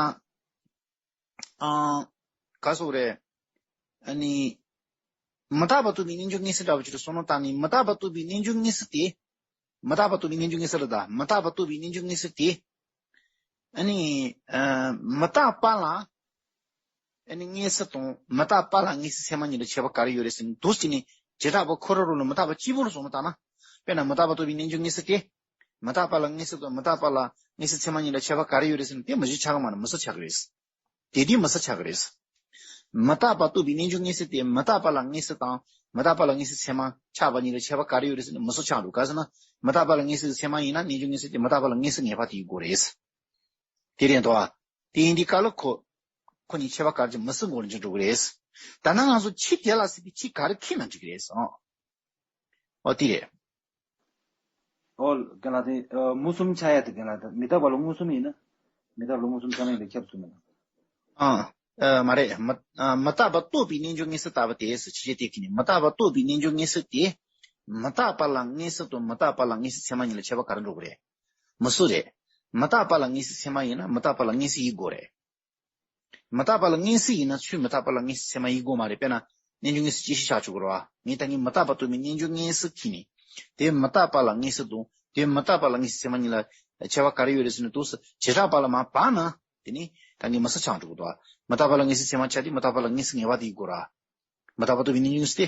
ཨང་། ག་རེ་ཟེར་དགོས་རེད། ཨ་ནི། མི་རྟག་པ་རྟོགས་པའི་རྣལ་འབྱོར་མངོན་གསལ་འདྲ་བོ་ཅིག་ལ་བསམ་བློ་བཏང་ནས། མི་རྟག་པ་རྟོགས་པའི་རྣལ་འབྱོར་མངོན་གསལ་དེ། མི་རྟག་པ་རྟོགས་པའི་རྣལ་འབྱོར་མངོན་གསལ་ལ་ད། མི་རྟག་པ་རྟོགས་པའི་རྣལ་འབྱོར་མངོན་གསལ་དེ། ཨ་ནི། ཨ། མི་རྟག་པ་ལ། ཨ་ནི་དངོས་སུ་དང་མི་རྟག་པ་ལ་དངོས་སུ་ཚད་མ་གཉིས་ལ་ཁྱད་པར་ག་རེ་ཡོད་རེད་ཟེར་ནས། འདུག་སེ་བྱས་ནས་བྱེ་བྲག་པ་ཁོ་རང་རང་ལ་མི་རྟག་པ་གཅིག་པོ་ལ་བསམ་བློ་བཏང་ན། དཔེར་ན་མི་རྟག་པ་རྟོགས་པའི་རྣལ་འབྱོར་མངོན་གསལ་དེ། མི་རྟག་པ་ལ་དངོས་སུ་དང་མི་རྟག་པ་ལ་དངོས་སུ་ཚད་མ་གཉིས་ལ་ཁྱད་པར་ག་རེ་ཡོད་རེད་ཟེར་ན། དེ་མི་གཞི་ཆགས་ཀྱི་མ་རེད། མི་གསལ་ཆགས་ཀྱི་རེད། དེ་དུས་མི་གསལ་ཆགས་ཀྱི་རེད། མི་རྟག་པ་རྟོགས་པའི་རྣལ་འབྱོར་མངོན་གསལ་དེ་མི་རྟག་པ་ལ་དངོས་སུ་དང་མི་རྟག་པ་ལ་དངོས་སུ་ཚད་མ་ཆགས་པ་གཉིས་ལ་ཁྱད་པར་ག་རེ་ཡོད་རེད་ཟེར་ན། མི་གསལ་ཆགས་འགྲོ། ག་རེ་ཟེར་ན། མི་རྟག་པ་ལ་དངོས་སུ་ཚད་མ་ཡིན་ན་རྣལ་འབྱོར་མངོན་གསལ་དེ་མི་རྟག་པ་ལ་དངོས་སུ་ངེས་པ་དེ་ཡིན་དགོས་རེད། དེ་རེད་འདུག་ཨ། དེ་ཡིན་དུས་སྐབས་ལ་ཁོ། ཁོ་གཉིས་ཁྱད་པར་ག་རེ་མི་གསལ་ངོ་ལ་འགྱུར་འགྲོ་གི་རེད། ད་ནང་ང་ཚོ་ཆོས་དེ་ལ་ཟེར་དུས་ཆོས་ག་རེ་ཁེགས་ན་འགྲིག་གི་རེད་ཟེར། ཨོ་དེ་རེད། ཨོ་རྒན་ལགས། དེ་ཨ་མུ་གསུམ་ཆགས་ཡ་དེ། རྒན་ལགས། དེ་མི་རྟག་པ་ལ་མངོན་སུམ་ཡིན་ན། མི་རྟག་པ་ལ་མངོན་སུམ་ཚད་མ་ཡིན་པས་ཁྱབ་ཚུལ་མིན་ན། ཨ། ཨ། མ་རེད། མི། ཨ། མི་རྟག་པ་རྟོགས་པའི་རྣལ་འབྱོར་མངོན་གསལ་ལྟ་བུ་དེ་ཟེར། ཆོས་ཅན་དེ་ཁེགས་ནས། མི་རྟག་པ་རྟོགས་པའི་རྣལ་འབྱོར་མངོན་གསལ་དེ། མི་རྟག་པ་ལ་དངོས་སུ་དང་མི་རྟག་པ་ལ་དངོས་སུ་ཚད་མ་གཉིས་ལ་ཁྱད་པར་ག་རེ་འགྲོ་གི་རེད། མི་གསལ་རེད། མི་རྟག་པ་ལ་དངོས་སུ་ཚད་མ་ཡིན་ན་མི་རྟག་པ་ལ་དངོས་སུ་ཡིན་དགོས་རེད། མི་རྟག་པ་ལ་དངོས་སུ་ཡིན་ན་ཆོས་མི་རྟག་པ་ལ་དངོས་སུ་ཚད་མ་ཡིན་དགོས་མ་རེད། དཔེར་ན་རྣལ་འབྱོར་དངོས་སུ་བཅད་ཤེས་བྱ་ཆོག་གི་རེད་བ། ངས་ད་གིན་མི་རྟག་པ་རྟོགས་པའི་རྣལ་འབྱོར་དངོས་སུ་ཁེགས་ནས། དེ་མི་རྟག་པ་ལ་དངོས་སུ་དང་དེ་མི་རྟག་པ་ལ་དངོས་སུ་ཚད་མ་གཉིས་ལ་ཁྱད་པར་ག་རེ་ཡོད་རེད་ཟེར་ན། འདུག་སེ་བྱེ་བྲག་པ་ལ་མར་སྦས་ན། དེ་ནི་ད་གིན་མི་གསལ་ཆགས་འགྲོ་གི་འདུག་བ། མི་རྟག་པ་ལ་དངོས་སུ་ཚད་མ་ཆགས་དུས་མི་རྟག་པ་ལ་དངོས་སུ་ངེས་པ་དེ་ཡིན་དགོས་རེད། མི་རྟག་པ་རྟོགས་པའི་རྣལ་འབྱོར་དངོས་སུ་སྟེ།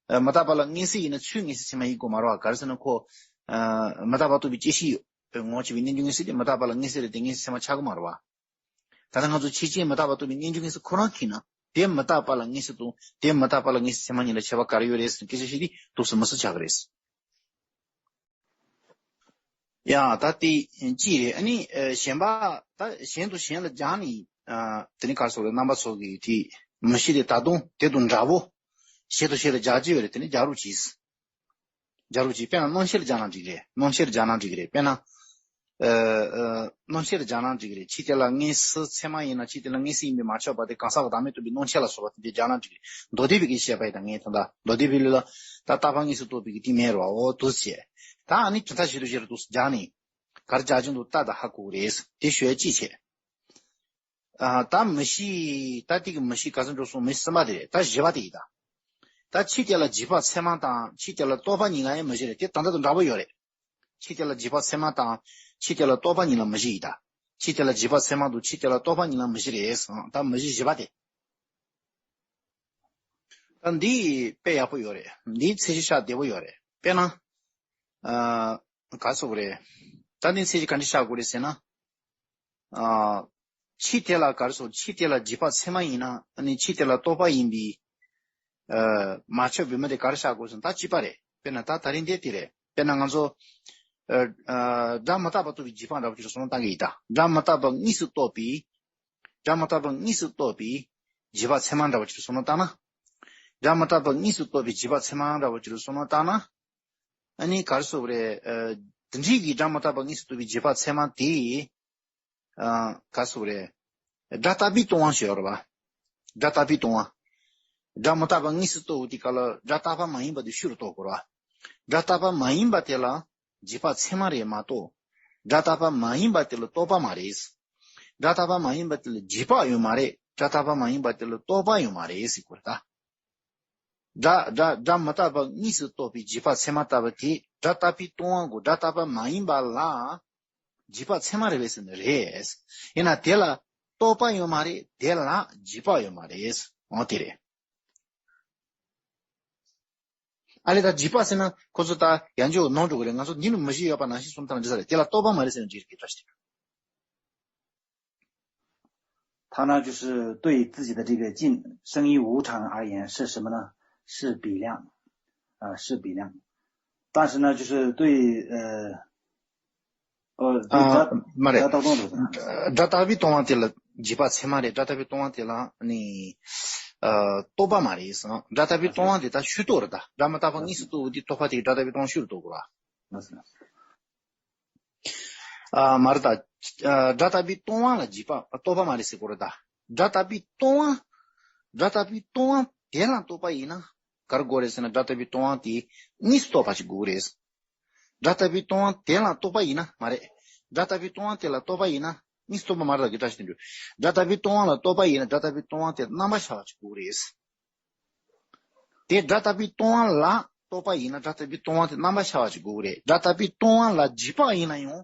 ཨ། མི་རྟག་པ་ལ་དངོས་སུ་ཡིན་ན་ཆོས་དངོས་སུ་ཚད་མ་ཡིན་དགོས་མ་རེད་བ། ག་རེ་ཟེར་ན་ཁོ། ཨ། མི་རྟག་པ་རྟོགས་པའི་བཅད་ཤེས་ཡོད་ངོ་ཆེ་བའི་རྣལ་འབྱོར་དངོས་སུ་སྟེ། མི་རྟག་པ་ལ་དངོས་སུ་རེད་དེ་དངོས་སུ་ཚད་མ་ཆགས་ཀྱི་མ་རེད་བ། ད་ལྟ་ང་ཚོ་ཆོས་ཅན་མི་རྟག་པ་རྟོགས་པའི་རྣལ་འབྱོར་དངོས་སུ་ཁོ་རང་ཁེགས་ན། དེ་མི་རྟག་པ་ལ་དངོས་སུ་དང་དེ་མི་རྟག་པ་ལ་དངོས་སུ་ཚད་མ་གཉིས་ལ་ཁྱད་པར་ག་རེ་ཡོད་རེད་ཟེར་ནས་སྐད་ཆ་བཤད་དུས་འདུག་སེ་མི་གསལ་ཆགས་ཀྱི་རེད། ཡང་ད་དེ་གཅིག་རེད། ཨ་ནི་ཨ་གཞན་པ། ད་གཞན་དང་གཞན་ལ་སྦྱར་ནས། ཨ། དེ་ནི་ག་རེ་ཟེར་དགོས་རེད། རྣམ་པ་ཚོ་གིས་དེ་མི་གཤིས་དེ་ད་དུང་དེ་དང་འདྲ་བོ། གཞན་དང་གཞན་ལ་སྦྱར་གྱི་ཡོད་རེད། དེ་ནི་སྦྱར་རོགས་གྱིས། སྦྱར་རོགས་གྱིས། དཔེར་ན་སྣང་མཆེད་ལ་སྦྱར་ན་འགྲིག་གི་རེད། སྣང་མཆེད་ལ་སྦྱར་ན་འགྲིག་གི་རེད། དཔེར་ན། ཨ། ཨ། སྣང་མཆེད་ལ་སྦྱར་ན་འགྲིག་གི་རེད། ཆོས་དེ་ལ་དངོས་སུ་ཚད་མ་ཡིན་ན་ཆོས་དེ་ལ་དངོས་སུ་ཡིན་པས་མ་ཆགས་པ་དེ་གང་ཟག་གི་བདག་མེད་རྟོགས་པའི་སྣང་མཆེད་ལ་སོགས་པ་དེ་འདྲ་སྦྱར་ན་འགྲིག་གི་རེད། མདོ་སྡེ་པའི་གི་བཤད་པ་ཡིན་ད། ངས་ད་ལྟ་མདོ་སྡེ་པའི་ལུགས་ལ་ད་རྟག་པ་དངོས་སུ་རྟོགས་པའི་གི་དེ་མེད་རེད་བ། འོ་འདུག་སེ་བྱས། ད་ཨ་ནི་དེ་ལྟར་བྱེད་དུ་བྱེད་རུ་འདུག་སེ་སྦྱར་ནས། ག་རེ་སྦྱར་གྱི་འདུག་ལྟ་དང་ཧ་གོ་གི་རེད། དེ་ཞུ་ཡ་གཅིག་བྱས། ཨ། ད་མི་གཤིས། ད་དེ་གི་མི་གཤིས་ག་ཚོད་འགྲོ་སོང་། མི་གཤིས་གསུམ་པ་དེ་རེད། ད་བཞི་པ་དེ་ཡིན་ད། ད་ཆོས་དེ་ལ་རྗེས་དཔག་ཚད་མ་དང་ཆོས་དེ་ལ་རྟོག་པ་གཉིས་ཀ་ཡང་མི་གཤིས་རེད། དེ་ད་ལྟ་དང་འདྲ་པོ་ཡོད་རེད། ཕྱི་དེ་ལ་རྗེས་དཔག་ཚད་མ་དང་ཕྱི་དེ་ལ་རྟོག་པ་གཉིས་ལ་མུ་བཞི་ཡིན་ད། ཕྱི་དེ་ལ་རྗེས་དཔག་ཚད་མ་དང་ཕྱི་དེ་ལ་རྟོག་པ་གཉིས་ལ་མུ་བཞི་རེད། ད་མུ་བཞི་བཞི་པ་དེ། ད་འདི་དཔེ་ཡག་པོ་ཡོད་རེད། འདིའི་ཚད་གཞི་ཤར་བདེ་པོ་ཡོད་རེད། དཔེར་ན། ཨ། ག་རེ་ཟེར་དགོས་རེད། ད་འདི་ཚད་གཞི་ག་འདྲ་ཤར་དགོས་རེད་ཟེར་ན། ཨ། ཕྱི་དེ་ལ་ག་རེ་ཟེར། ཕྱི་དེ་ལ་རྗེས་དཔག་ཚད་མ་ཡིན་ན། ཨ་ནི་ཕྱི་དེ་ལ་རྟོག་པ་ཡིན་པའི། ཨ། མ་ཆོད་པའི་མི་དེ་ག་རེ་ཤར་དགོས་ཟེར་ན། ད་གཅིག་པ་རེད། དཔེར་ན་ད་ད་རིང་འདི་དེ་རེད། དཔེར་ན་ང་ཚོ། ཨ། ཨ། སྒྲ་མི་རྟག་པ་རྟོགས་པའི་རྗེས་དཔག་འདྲ་པོ་ཅིག་ལ་བསམ་བློ་བཏང་གི་ཡིན་ད། སྒྲ་མི་རྟག་པ་དངོས་སུ་རྟོགས་པའི། སྒྲ་མི་རྟག་པ་དངོས་སུ་རྟོགས་པའི་རྗེས་དཔག་ཚད་མ་འདྲ་པོ་ཅིག་ལ་བསམ་བློ་བཏང་ན། སྒྲ་མི་རྟག་པ་དངོས་སུ་རྟོགས་པའི་རྗེས་དཔག་ཚད་མ་འདྲ་པོ་ཅིག་ལ་བསམ་བློ་བཏང་ན། ཨ་ནི་ག་རེ་ཟེར་དགོས་རེད། ཨ། དེ་འདྲའི་གི་སྒྲ་མི་རྟག་པ་དངོས་སུ་རྟོགས་པའི་རྗེས་དཔག་ཚད་མ་དེ། ཨ། ག་རེ་ཟེར་དགོས་རེད། སྒྲ་རྟག་པའི་སྟོང་པ་ཞེས་པ་རེད་པ། སྒྲ་རྟག་པའི་སྟོང་པ། སྒྲ་མི་རྟག་པ་དངོས་སུ་རྟོགས་པའི་དེ་ག་ལ་སྒྲ་རྟག་པ་མ་ཡིན་པ་དེ་ཤུགས་ལ་རྟོགས་དགོས་རེད་པ། སྒྲ་རྟག་པ་མ་ཡིན་པ་དེ་ལ་རྗེས་དཔག་ཚད་མ་རེད་མ་གཏོགས། སྒྲ་རྟག་པ་མ་ཡིན་པ་དེ་ལ་རྟོག་པ་མ་རེད། སྒྲ་རྟག་པ་མ་ཡིན་པ་དེ་ལ་རྗེས་དཔག་ཡོད་མ་རེད། སྒྲ་རྟག་པ་མ་ཡིན་པ་དེ་ལ་རྟོག་པ་ཡོད་མ་རེད་ཟེར་དགོས་རེད་ད། སྒྲ་སྒྲ་སྒྲ་མི་རྟག་པ་དངོས་སུ་རྟོགས་པའི་རྗེས་དཔག་ཚད་མ་ལྟ་བུ་དེ་སྒྲ་རྟག་པའི་སྟོང་པ་གོ། སྒྲ་རྟག་པ་མ་ཡིན་པ་ལ་རྗེས་དཔག་ཚད་མ་རེད་པས་ཟེར་ན་རེད། ཡིན་ན་དེ་ལ་རྟོག་པ་ཡོད་མ་རེད། དེ་ལ་རྗེས་དཔག་ཡོད་མ་རེད། འོ་དེ་རེད། ཨ་ལས་ད་རྗེས་དཔག་ཟེར་ན་ཁོ་ཚོ་ད་ཡང་ཅོག་ནོར་འགྲོ་གི་རེད། ང་ཚོ་འདི་ལ་མུ་བཞི་ཡོད་པ་ནང་བཞིན་གསུམ་ཐམས་ཅད་ས་རེད། དེ་ལ་རྟོག་པ་མ་རེད་ཟེར་ན་འགྲིག་གི་རེད་ད་ཞེས། 他呢，就是对自己的这个境，声音无常而言是什么呢？是比量，啊，是比量。但是呢，就是对，呃，呃，对 ཨ། 这 མ་རེད། 这当中的 སྒྲ་རྟག་པའི་སྟོང་པ་དེ་ལ་རྗེས་དཔག་ཚད་མ་རེད། སྒྲ་རྟག་པའི་སྟོང་པ་དེ་ལ་ནི། ཨ། རྟོག་པ་མ་རེད་ཟེར། སྒྲ་རྟག་པའི་སྟོང་པ་དེ་ད་ཤུགས་རྟོགས་རེད་ད། སྒྲ་མི་རྟག་པ་དངོས་སུ་རྟོགས་པ་དེ་རྟོག་པ་དེ་སྒྲ་རྟག་པའི་སྟོང་པ་ཤུགས་རྟོགས་དགོས་ར། ཨ། མ་རེད་ད། ཨ། སྒྲ་རྟག་པའི་སྟོང་པ་ལ་རྗེས་དཔག་རྟོག་པ་མ་རེད་ཟེར་དགོས་རེད་ད། སྒྲ་རྟག་པའི་སྟོང་པ། སྒྲ་རྟག་པའི་སྟོང་པ་དེ་ལ་རྟོག་པ་ཡིན་ན། ག་རེ་དགོས་རེད་ཟེར་ན་སྒྲ་རྟག་པའི་སྟོང་པ་དེ་དངོས་སུ་རྟོགས་པ་ཞིག་དགོས་རེད། སྒྲ་རྟག་པའི་སྟོང་པ་དེ་ལ་རྟོག་པ་ཡིན་ན་མ་རེད། སྒྲ་རྟག་པའི་སྟོང་པ་དེ་ལ་རྟོག་པ་ཡིན་ན་དངོས་སུ་རྟོགས་པ་མ་རེད་ད་གི་སྒྲ་ཞིག་དེ་འདྲ། སྒྲ་རྟག་པའི་སྟོང་པ་ལ་རྟོག་པ་ཡིན་ན་སྒྲ་རྟག་པའི་སྟོང་པ་དེ་རྣམ་པར་ཤར་བ་ཞིག་དགོས་རེད། དེ་སྒྲ་རྟག་པའི་སྟོང་པ་ལ་རྟོག་པ་ཡིན་ན་སྒྲ་རྟག་པའི་སྟོང་པ་དེ་རྣམ་པར་ཤར་བ་ཞིག་དགོས་ཀྱི་རེད། སྒྲ་རྟག་པའི་སྟོང་པ་ལ་རྗེས་དཔག་ཡིན་ན་ཡང་།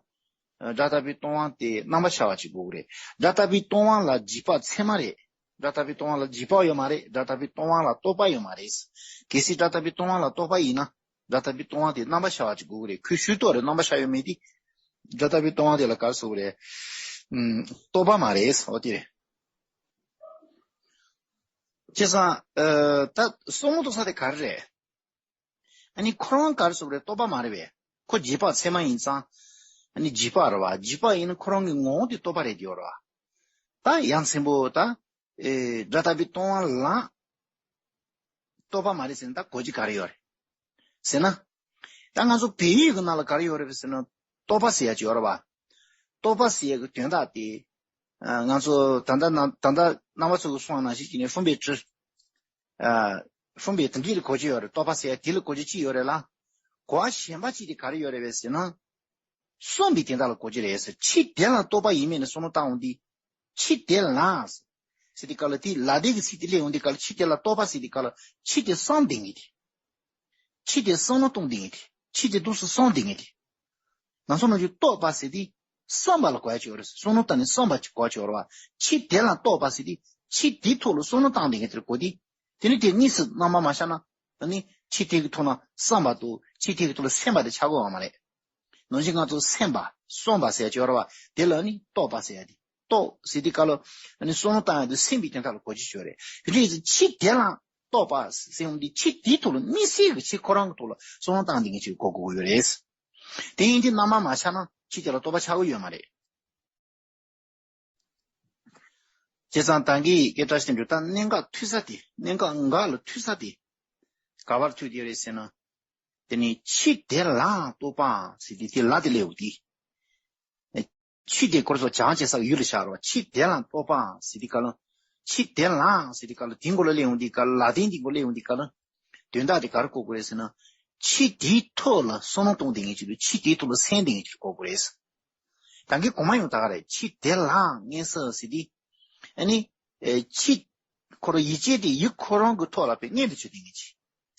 སྒྲ་རྟག་པའི་སྟོང་པ་དེ་རྣམ་པར་ཤར་བ་ཞིག་དགོས་ཀྱི་རེད། སྒྲ་རྟག་པའི་སྟོང་པ་ལ་རྗེས་དཔག་ཚད་མ་རེད། སྒྲ་རྟག་པའི་སྟོང་པ་ལ་རྗེས་དཔག་ཡོད་མ་རེད། སྒྲ་རྟག་པའི་སྟོང་པ་ལ་རྟོག་པ་ཡོད་མ་རེད། གལ་སྲིད་སྒྲ་རྟག་པའི་སྟོང་པ་ལ་རྟོག་པ་ཡིན་ན། སྒྲ་རྟག་པའི་སྟོང་པ་དེ་རྣམ་པར་ཤར་བ་ཞིག་དགོས་ཀྱི་རེད། ཁོས་ཤུགས་རྟོགས་རེད། རྣམ་པར་ཤར་ཡོད་མེད་དེ། སྒྲ་རྟག་པའི་སྟོང་པ་དེ་ལ་ག་རེ་ཟེར་དགོས་རེད། ཨུམ། རྟོག་པ་མ་རེད། འོ་དེ་རེད། བྱས་ཙང་། ཨ། ད་གསུང་རྟོགས་ས་དེ་ག་རེ་རེད། ཨ་ནི་ཁོ་རང་ག་རེ་ཟེར་དགོས་རེད། རྟོག་པ་མ་རེད་པས། ཁོ་རྗེས་དཔག་ཚད་མ་ཡིན་ཙང་། ཨ་ནི་རྗེས་དཔག་རེད་པ། རྗེས་དཔག་ཡིན་ན་ཁོ་རང་གི་ངོ་བོ་དེ་རྟོག་པ་རེད་དེ་ཡོད་རེད་པ། ད་ཡ་མཚན་པོ་ད། ཨེ། སྒྲ་རྟག་པའི་སྟོང་པ་ལ་རྟོག་པ་མ་རེད་ཟེར་ན་ད་གོ་རྒྱུ་ག་རེ་ཡོད་རེད་ཟེར་ན། ད་ང་ཚོ་བོད་ཡིག་གི་ནང་ལ་ག་རེ་ཡོད་རེད་ཟེར་ན། རྟོག་པ་ཟེར་ཡ་ཅིག་ཡོད་རེད་པ། རྟོག་པ་ཟེར་ཡ་གི་དོན་དག་དེ། ཨ། ང་ཚོ་ད་ལྟ་ན། ད་ལྟ་རྣམ་པ་ཚོ་གི་གསུང་བ་ནང་བཞིན་བྱས་ནས་ཧྲུང་པའི་ཀྲི། ཨ། ཧྲུང་པའི་དེ་འདྲ་ལ་གོ་རྒྱུ་ཡོད་རེད། རྟོག་པ་ཟེར་ཡ་དེ་ལ་གོ་རྒྱུ་ཅི་ཡོད་རེད་ལ། གོ་བ་གཞན་པ་ཅིག་དེ་ག་རེ་ཡོད་རེད་པས་ཟེར་ན། བསམ་པའི་དོན་དག་ལ་གོ་རྒྱུ་རེད་ཟེར། ཕྱི་དེ་ལ་རྟོག་པ་ཡིན་མིན་ནས་བསམ་བློ་བཏང་འོང་དུས། ཕྱི་དེ་ལ་ཟེར་དུས་སྐབས་ལ་དེ་ལ་དེ་གི་ཚིག་དེ་སླེབས་འོང་དུས་སྐབས་ལ། ཕྱི་དེ་ལ་རྟོག་པ་ཟེར་དུས་སྐབས་ལ་ཕྱི་དེ་བསམ་བསྡད་མཁན་དེ། ཕྱི་དེ་བསམ་བློ་གཏོང་བསྡད་མཁན་དེ། ཕྱི་དེ་འདུག་སེ་བསམ་བསྡད་མཁན་དེ། ང་ཚོ་ནང་བཞིན་རྟོག་པ་ཟེར་དུས་བསམ་པ་ལ་གོ་ཡ་ཅིག་ཡོད་རེད། བསམ་བློ་བཏང་ནས་བསམ་པ་ཅིག་གོ་ཡ་ཅིག་ཡོད་རེད་པ། ཕྱི་དེ་ལ་རྟོག་པ་ཟེར་དུས་ཕྱི་དེའི་ཐོག་ལ་བསམ་བློ་བཏང་བསྡད་མཁན་དེ་ལ་གོ་དུས། དེ་ནི་དེ་དངོས་སུ་རྣམ་པར་མ་ཤར་ན། ཨ་ནི་ཕྱི་དེ་གི་ཐོག་ན་བསམ་པ་དང་ཕྱི་དེ་གི་ཐོག་ལ་སེམས་པ་དེ་ཆགས་ཀྱི་ཡོད་མ་རེད། ནང་བཞིན་ང་ཚོ་སེམས་པ་བསམ་པ་ཟེར་ཡ་ཅིག་ཡོད་རེད་པ། དེ་ལ་ནི་རྟོག་པ་ཟེར་ཡ་དེ། རྟོག་ཟེར་དུས་སྐབས་ལ་ཨ་ནི་བསམ་བློ་བཏང་ཡ་དེ་སེམས་པའི་དོན་དག་ལ་གོ་རྒྱུ་ཅིག་ཡོད་རེད། དེ་འདྲ་ཡིན་ཙང་ཕྱི་དེ་ལ་རྟོག་པ་ཟེར་ཡོང་དུས་ཕྱི་དེའི་ཐོག་ལ་དམིགས་བསལ་གྱི་ཕྱི་ཁོ་རང་གི་ཐོག་ལ་བསམ་བློ་བཏང་བསྡད་མཁན་ཅིག་གོ་དགོས་ཀྱི་ཡོད་རེད། དེ་ཡིན་དུས་རྣམ་པར་མ་ཤར་ན་ཕྱི་དེ་ལ་རྟོག་པ་ཆགས་ཀྱི་ཡོད་མ་རེད། བྱས་ཙང་ད་གིན་སྐད་གྲགས་ཅན་དུ་ད་གནད་འགག་མཐུད་ས་དེ། གནད་འགག་འགའ་ལ་མཐུད་ས་དེ་ག་པར་མཐུད་དེ་རེད་ཟེར་ན། དེ་ནི་ཕྱི་དེ་ལའང་རྟོག་པའང་ཟེར་དུས་དེ་ལ་དེ་སླེབས་འོང་དུས། ཕྱི་དེ་སྐོར་སོགས་བྱང་ཆེ་ས་ཡུལ་ལ་ཤར་བ། ཕྱི་དེ་ལའང་རྟོག་པའང་ཟེར་དུས་སྐབས་ལ། ཕྱི་དེ་ལའང་ཟེར་དུས་སྐབས་ལ་དེའི་མགོ་ལ་སླེབས་འོང་དུས་སྐབས་ལ། ལ་དེའི་མགོ་སླེབས་འོང་དུས་སྐབས་ལ། དོན་དག་དེ་ག་རེ་གོ་དགོས་རེད་ཟེར་ན། ཕྱི་དེའི་ཐོག་ལ་བསམ་བློ་གཏོང་བསྡད་མཁན་ཅིག་དང་ཕྱི་དེའི་ཐོག་ལ་སེམས་བསྡད་མཁན་ཅིག་གོ་དགོས་རེད། ད་གིན་གོང་མ་ཡང་ད་ག་རེད། ཕྱི་དེ་ལའང་ངེས་ས་ཟེར་དུས། ཨ་ནི། ཨེ། ཕྱི། ཁོ་རང་ཡིད་ཆེས་དེ་ཡིད་ཁོ་རང་གི་ཐོག་ལ་དཔེ་མངོན་དུ་གྱུར་བསྡད་མཁན་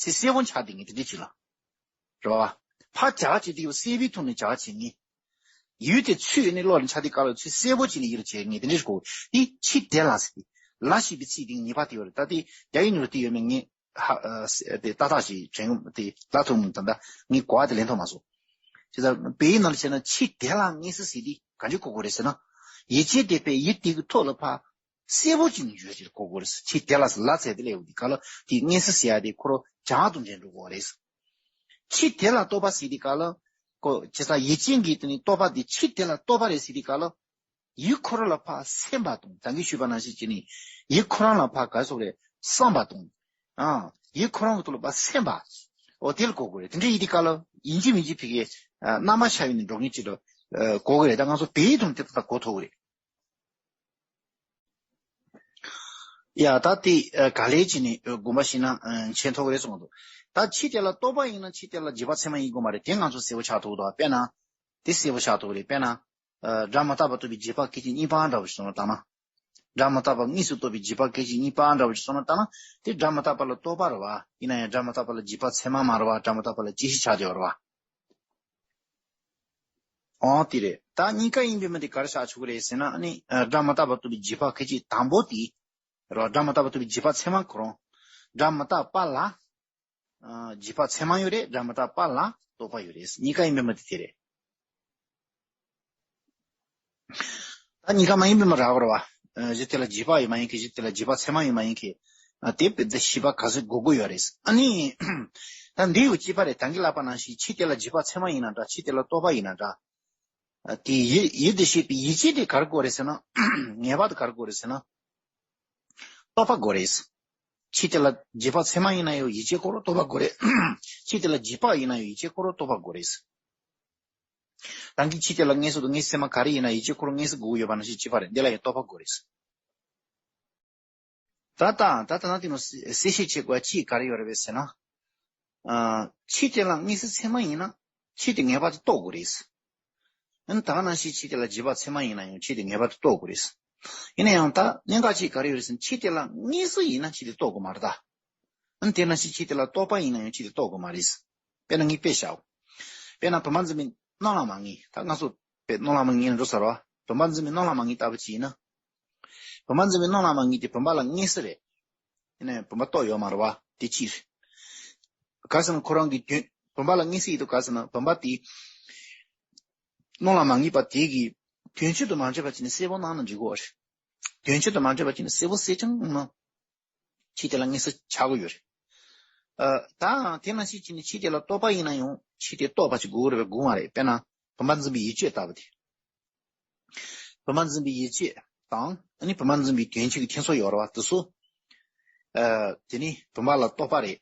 ཅིག་ཟེར། གསལ་པོ་ཆགས་བསྡད་མཁན་དེ་འདྲ་ཅིག་ལ། རེད་བ། ཕར་བྱ་བ་བྱེད་དུས་གསལ་པོའི་ཐོག་ནས་བྱ་བ་བྱེད་ངེས། ཡུལ་དེ་ཚུད་ནས་བློ་ལ་འཆར་དུས་སྐབས་ལ་ཚུལ་གསལ་པོ་བྱས་ནས་ཡིད་ལ་བྱེད་ངེས་དེ་འདྲ་ཞིག་གོ། དེ་ཕྱི་དེ་ལ་ཟེར་ཏེ། ལ་ཞེས་པའི་ཚིག་དེ་ངེས་པ་དེ་ཡོད་རེད། ད་དེ་རྒྱ་ཡིག་ནང་ལ་དེ་ཡོད་མེད་ངས་ཧ་ཨ་དེ་ཏག་ཏག་ཞིག་དྲན་གི་དེ་ལ་ཐུག་མི་འདུག་ད་ངས་གོ་བ་དེ་ལེན་ཐུབ་མ་སོང་། བྱས་ཙང་བོད་ཡིག་ནང་ལ་བྱས་ན་ཕྱི་དེ་ལ་ངེས་སོ་ཟེར་དེ་ག་འདྲ་གོ་དགོས་རེད་ཟེར་ན། ཡིད་བྱེད་དེ་པས་ཡུལ་དེ་གི་ཐོག་ལ་ཕར་གསལ་པོ་ཅིག་ནས་ཡོད་ཅེས་གོ་དགོས་རེད། ཕྱི་དེ་ལ་ཟེར་ལ་ཚད་དེ་ལས་འོ་དེ་ག་ལ་དེ་ངེས་སོ་ཟེར་ཡ་དེ་ཁོ་རང་བྱང་དུ་འདྲེན་འགྲོ་དགོས་རེད། ཕྱི་དེ་ལ་རྟོག་པ་ཟེར་དེ་ག་ལ། ཁོ་བྱས་ཙང་ཡིད་བྱེད་ཀྱི་དེ་ནི་རྟོག་པ་དེ་ཕྱི་དེ་ལ་རྟོག་པ་རེད་ཟེར་དེ་ག་ལ། ཡུལ་ཁོ་རང་ལ་ཕར་སེམས་པ་དང་ད་གིན་ཞུས་པ་ནང་བཞིན་བྱས་ནས་ཡུལ་ཁོ་རང་ལ་ཕར་ག་སོགས་རེད་བསམ་པ་དང་། ཨ། ཡུལ་ཁོ་རང་གི་ཐོག་ལ་ཕར་སེམས་པ། འོ་དེ་ལ་གོ་དགོས་རེད། དེ་འདྲ་ཡིན་དུས་སྐབས་ལ་ཡིན་གཅིག་མིན་གཅིག་ཕ་གིའི་རྣམ་པ་ཤར་བའི་ནི་འགྲོ་མཁན་ཅིག་ལ་གོ་དགོས་རེད། ད་ང་ཚོ་བོད་ཡིག་དང་དེ་ལྟར་གོ་ཐུབ་ཀྱི་རེད། ཡ་ད་དེ་ག་ལེར་བྱས་ནས་དགོངས་པ་བཞེས་ན་མཁྱེན་ཐུབ་ཀྱི་རེད་གསུངས་འདུག་ད་ཕྱི་དེ་ལ་རྟོག་པ་ཡིན་ན་ཕྱི་དེ་ལ་རྗེས་དཔག་ཚད་མ་ཡིན་དགོས་མ་རེད། དེ་ང་ཚོ་གསལ་པོ་ཆགས་ཐུབ་འདུག་དཔེར་ན། དེ་གསལ་པོ་ཆགས་ཐུབ་ཀྱི་རེད། དཔེར་ན། སྒྲ་མི་རྟག་པ་རྟོགས་པའི་རྗེས་དཔག་སྐད་ཅིག་གཉིས་པ་འདྲ་བོ་ཞིག་བྱུང་ན་ད་ན། སྒྲ་མི་རྟག་པ་དངོས་སུ་རྟོགས་པའི་རྗེས་དཔག་སྐད་ཅིག་གཉིས་པ་འདྲ་བོ་ཞིག་བྱུང་ན་ད་ན་དེ་སྒྲ་མི་རྟག་པ་ལ་རྟོག་པ་རེད་བ། ཡིན་ན་ཡང་སྒྲ་མི་རྟག་པ་ལ་རྗེས་དཔག་ཚད་མ་མ་རེད་བ། སྒྲ་མི་རྟག་པ་ལ་བཅད་ཤེས་ཆགས་བསྡད་ཡོད་རེད་བ། འོ་དེ་རེད། ད་གཉིས་ཀ་ཡིན་པའི་མི་དེ་ག་རེ་ཆགས་ཆོག་གི་རེད་ཟེར་ན་ཨ་ནི་སྒྲ་མི་རྟག་པ་རྟོགས་པའི་རྗེས་དཔག་སྐད་ཅིག་དང་པོ་དེ་རེད་བ། སྒྲ་མི་རྟག་པ་རྟོགས་པའི་རྗེས་དཔག་ཚད་མ་ཁོ་རང་། སྒྲ་མི་རྟག་པ་ལ། རྗེས་དཔག་ཚད་མ་ཡོད་རེད། སྒྲ་མི་རྟག་པ་ལ་རྟོག་པ་ཡོད་རེད། གཉིས་ཀ་ཡིན་པའི་མི་དེ་དེ་རེད། ད་གཉིས་ཀ་མ་ཡིན་པའི་མི་རག་པ་རེད་བ། གཞི་དེ་ལ་རྗེས་དཔག་ཡོད་མ་ཡིན་མཁན། གཞི་དེ་ལ་རྗེས་དཔག་ཚད་མ་ཡོད་མ་ཡིན་མཁན། དེ་བས་ད་ཤེས་པ་ག་ཚོད་དགོས་དགོས་ཡོད་རེད། ཨ་ནི། ད་འདི་ཡོད་ཅེས་པ་རེད། ད་གིན་ལབ་པ་ནང་བཞིན་ཕྱི་དེ་ལ་རྗེས་དཔག་ཚད་མ་ཡིན་ན་འདྲ། ཕྱི་དེ་ལ་རྟོག་པ་ཡིན་ན་འདྲ། དེ་ཡིད་ཡིད་དུ་བྱེད་པའི་ཡིད་བྱེད་དེ་ག་རེ་དགོས་རེད་ཟེར་ན། ངེས་པར་དུ་ག་རེ་དགོས་རེད་ཟེར་ན། རྟོག་པ་དགོས་རེད། ཕྱི་དེ་ལ་རྗེས་དཔག་ཚད་མ་ཡིན་ན་ཡང་ཡིད་བྱེད་ཁོ་རང་རྟོག་པ་དགོས་རེད། ཕྱི་དེ་ལ་རྗེས་དཔག་ཡིན་ན་ཡང་ཡིད་བྱེད་ཁོ་རང་རྟོག་པ་དགོས་རེད། རང་གི་ཕྱི་དེ་ལ་དངོས་སུ་དང་དངོས་སུ་ཚད་མ་ག་རེ་ཡིན་ན་ཡིད་བྱེད་ཁོ་རང་དངོས་སུ་དགོས་ཀྱི་ཡོད་པ་ནང་བཞིན་བྱེད་པ་རེད། འདི་ལ་ཡང་རྟོག་པ་དགོས་རེད། ད་ལྟ་ད་ལྟ་ན་དེ་ནང་གསལ་བཤད་བྱེད་དགོས་པ་ཅིག་ག་རེ་ཡོད་རེད་པས་ཟེར་ན། ཨ། ཕྱི་དེ་ལ་དངོས་སུ་ཚད་མ་ཡིན་ན་ཕྱི་དེ་ངེས་པར་དུ་རྟོགས་དགོས་རེད། ཨ་ནི་ད་ག་ནང་བཞིན་ཕྱི་དེ་ལ་རྗེས་དཔག་ཚད་མ་ཡིན་ན་ཡང་ཕྱི་དེ་ངེས་པར་དུ་རྟོགས་དགོས་རེད། ཡིན་ན་ཡང་ད་གནད་འགག་ཅིག་ག་རེ་ཡོད་རེད་ཟེར་ན། ཕྱི་དེ་ལ་དངོས་སུ་ཡིན་ན་ཕྱི་དེ་རྟོགས་དགོས་མ་རེད་ད། ཨ་ནི་དེ་ནང་བཞིན་ཕྱི་དེ་ལ་རྟོག་པ་ཡིན་ན་ཡང་ཕྱི་དེ་རྟོགས་དགོས་མ་རེད། དཔེར་ན་ངས་དཔེ་བཞག་འོ། དཔེར་ན་བུམ་པ་འཛིན་པའི་སྣང་ལ་མ་ངེས། ད་ང་ཚོ་དཔེ་སྣང་ལ་མ་ངེས་ན་འགྲོ་ས་རེད་བ། བུམ་པ་འཛིན་པའི་སྣང་ལ་མ་ངེས་ལྟ་བུ་ཅིག་ཡིན་ན། བུམ་པ་འཛིན་པའི་སྣང་ལ་མ་ངེས་དེ་བུམ་པ་ལ་དངོས་སུ་རེད། ཡིན་ན་ཡང་བུམ་པ་རྟོགས་ཡོད་མ་རེད་བ། དེ་གཅིག་རེད། ག་ཟེར་ན་ཁོ་རང་གི་དོན་བུམ་པ་ལ་དངོས་སུ་ཡོད་དུས་ག་ཟེར་ན་བུམ་པ་དེ་སྣང་ལ་མ་ངེས་པ་དེ་གི་དོན་སྤྱི་དུ་མ་འབྱོར་བ་ཅིག་ནི་གསལ་པོ་སྣང་ན་འགྲིག་གི་རེད། དོན་སྤྱི་དུ་མ་འབྱོར་བ་ཅིག་ནི་གསལ་པོ་གསལ་རྐྱང་ངང་ཕྱི་དེ་ལ་དངོས་སུ་ཆགས་ཀྱི་ཡོད་རེད། ཨ། ད་དེ་ནང་བཞིན་བྱས་ནས་ཕྱི་དེ་ལ་རྟོག་པ་ཡིན་ན་ཡང་ཕྱི་དེ་རྟོགས་པ་ཅིག་དགོས་རེད་པས་དགོས་མ་རེད། དཔེར་ན་བུམ་པ་འཛིན་པའི་ཡིད་བྱེད་ལྟ་བུ་དེ། བུམ་པ་འཛིན་པའི་ཡིད་བྱེད་དང་ཨ་ནི་བུམ་པ་འཛིན་པའི་དོན་སྤྱི་གི་ཐེ་ཚོམ་ཡོད་རེད་བ། དེ་ཚོ། ཨ། དེ་ནི་བུམ་པ་ལ་རྟོག་པ་རེད།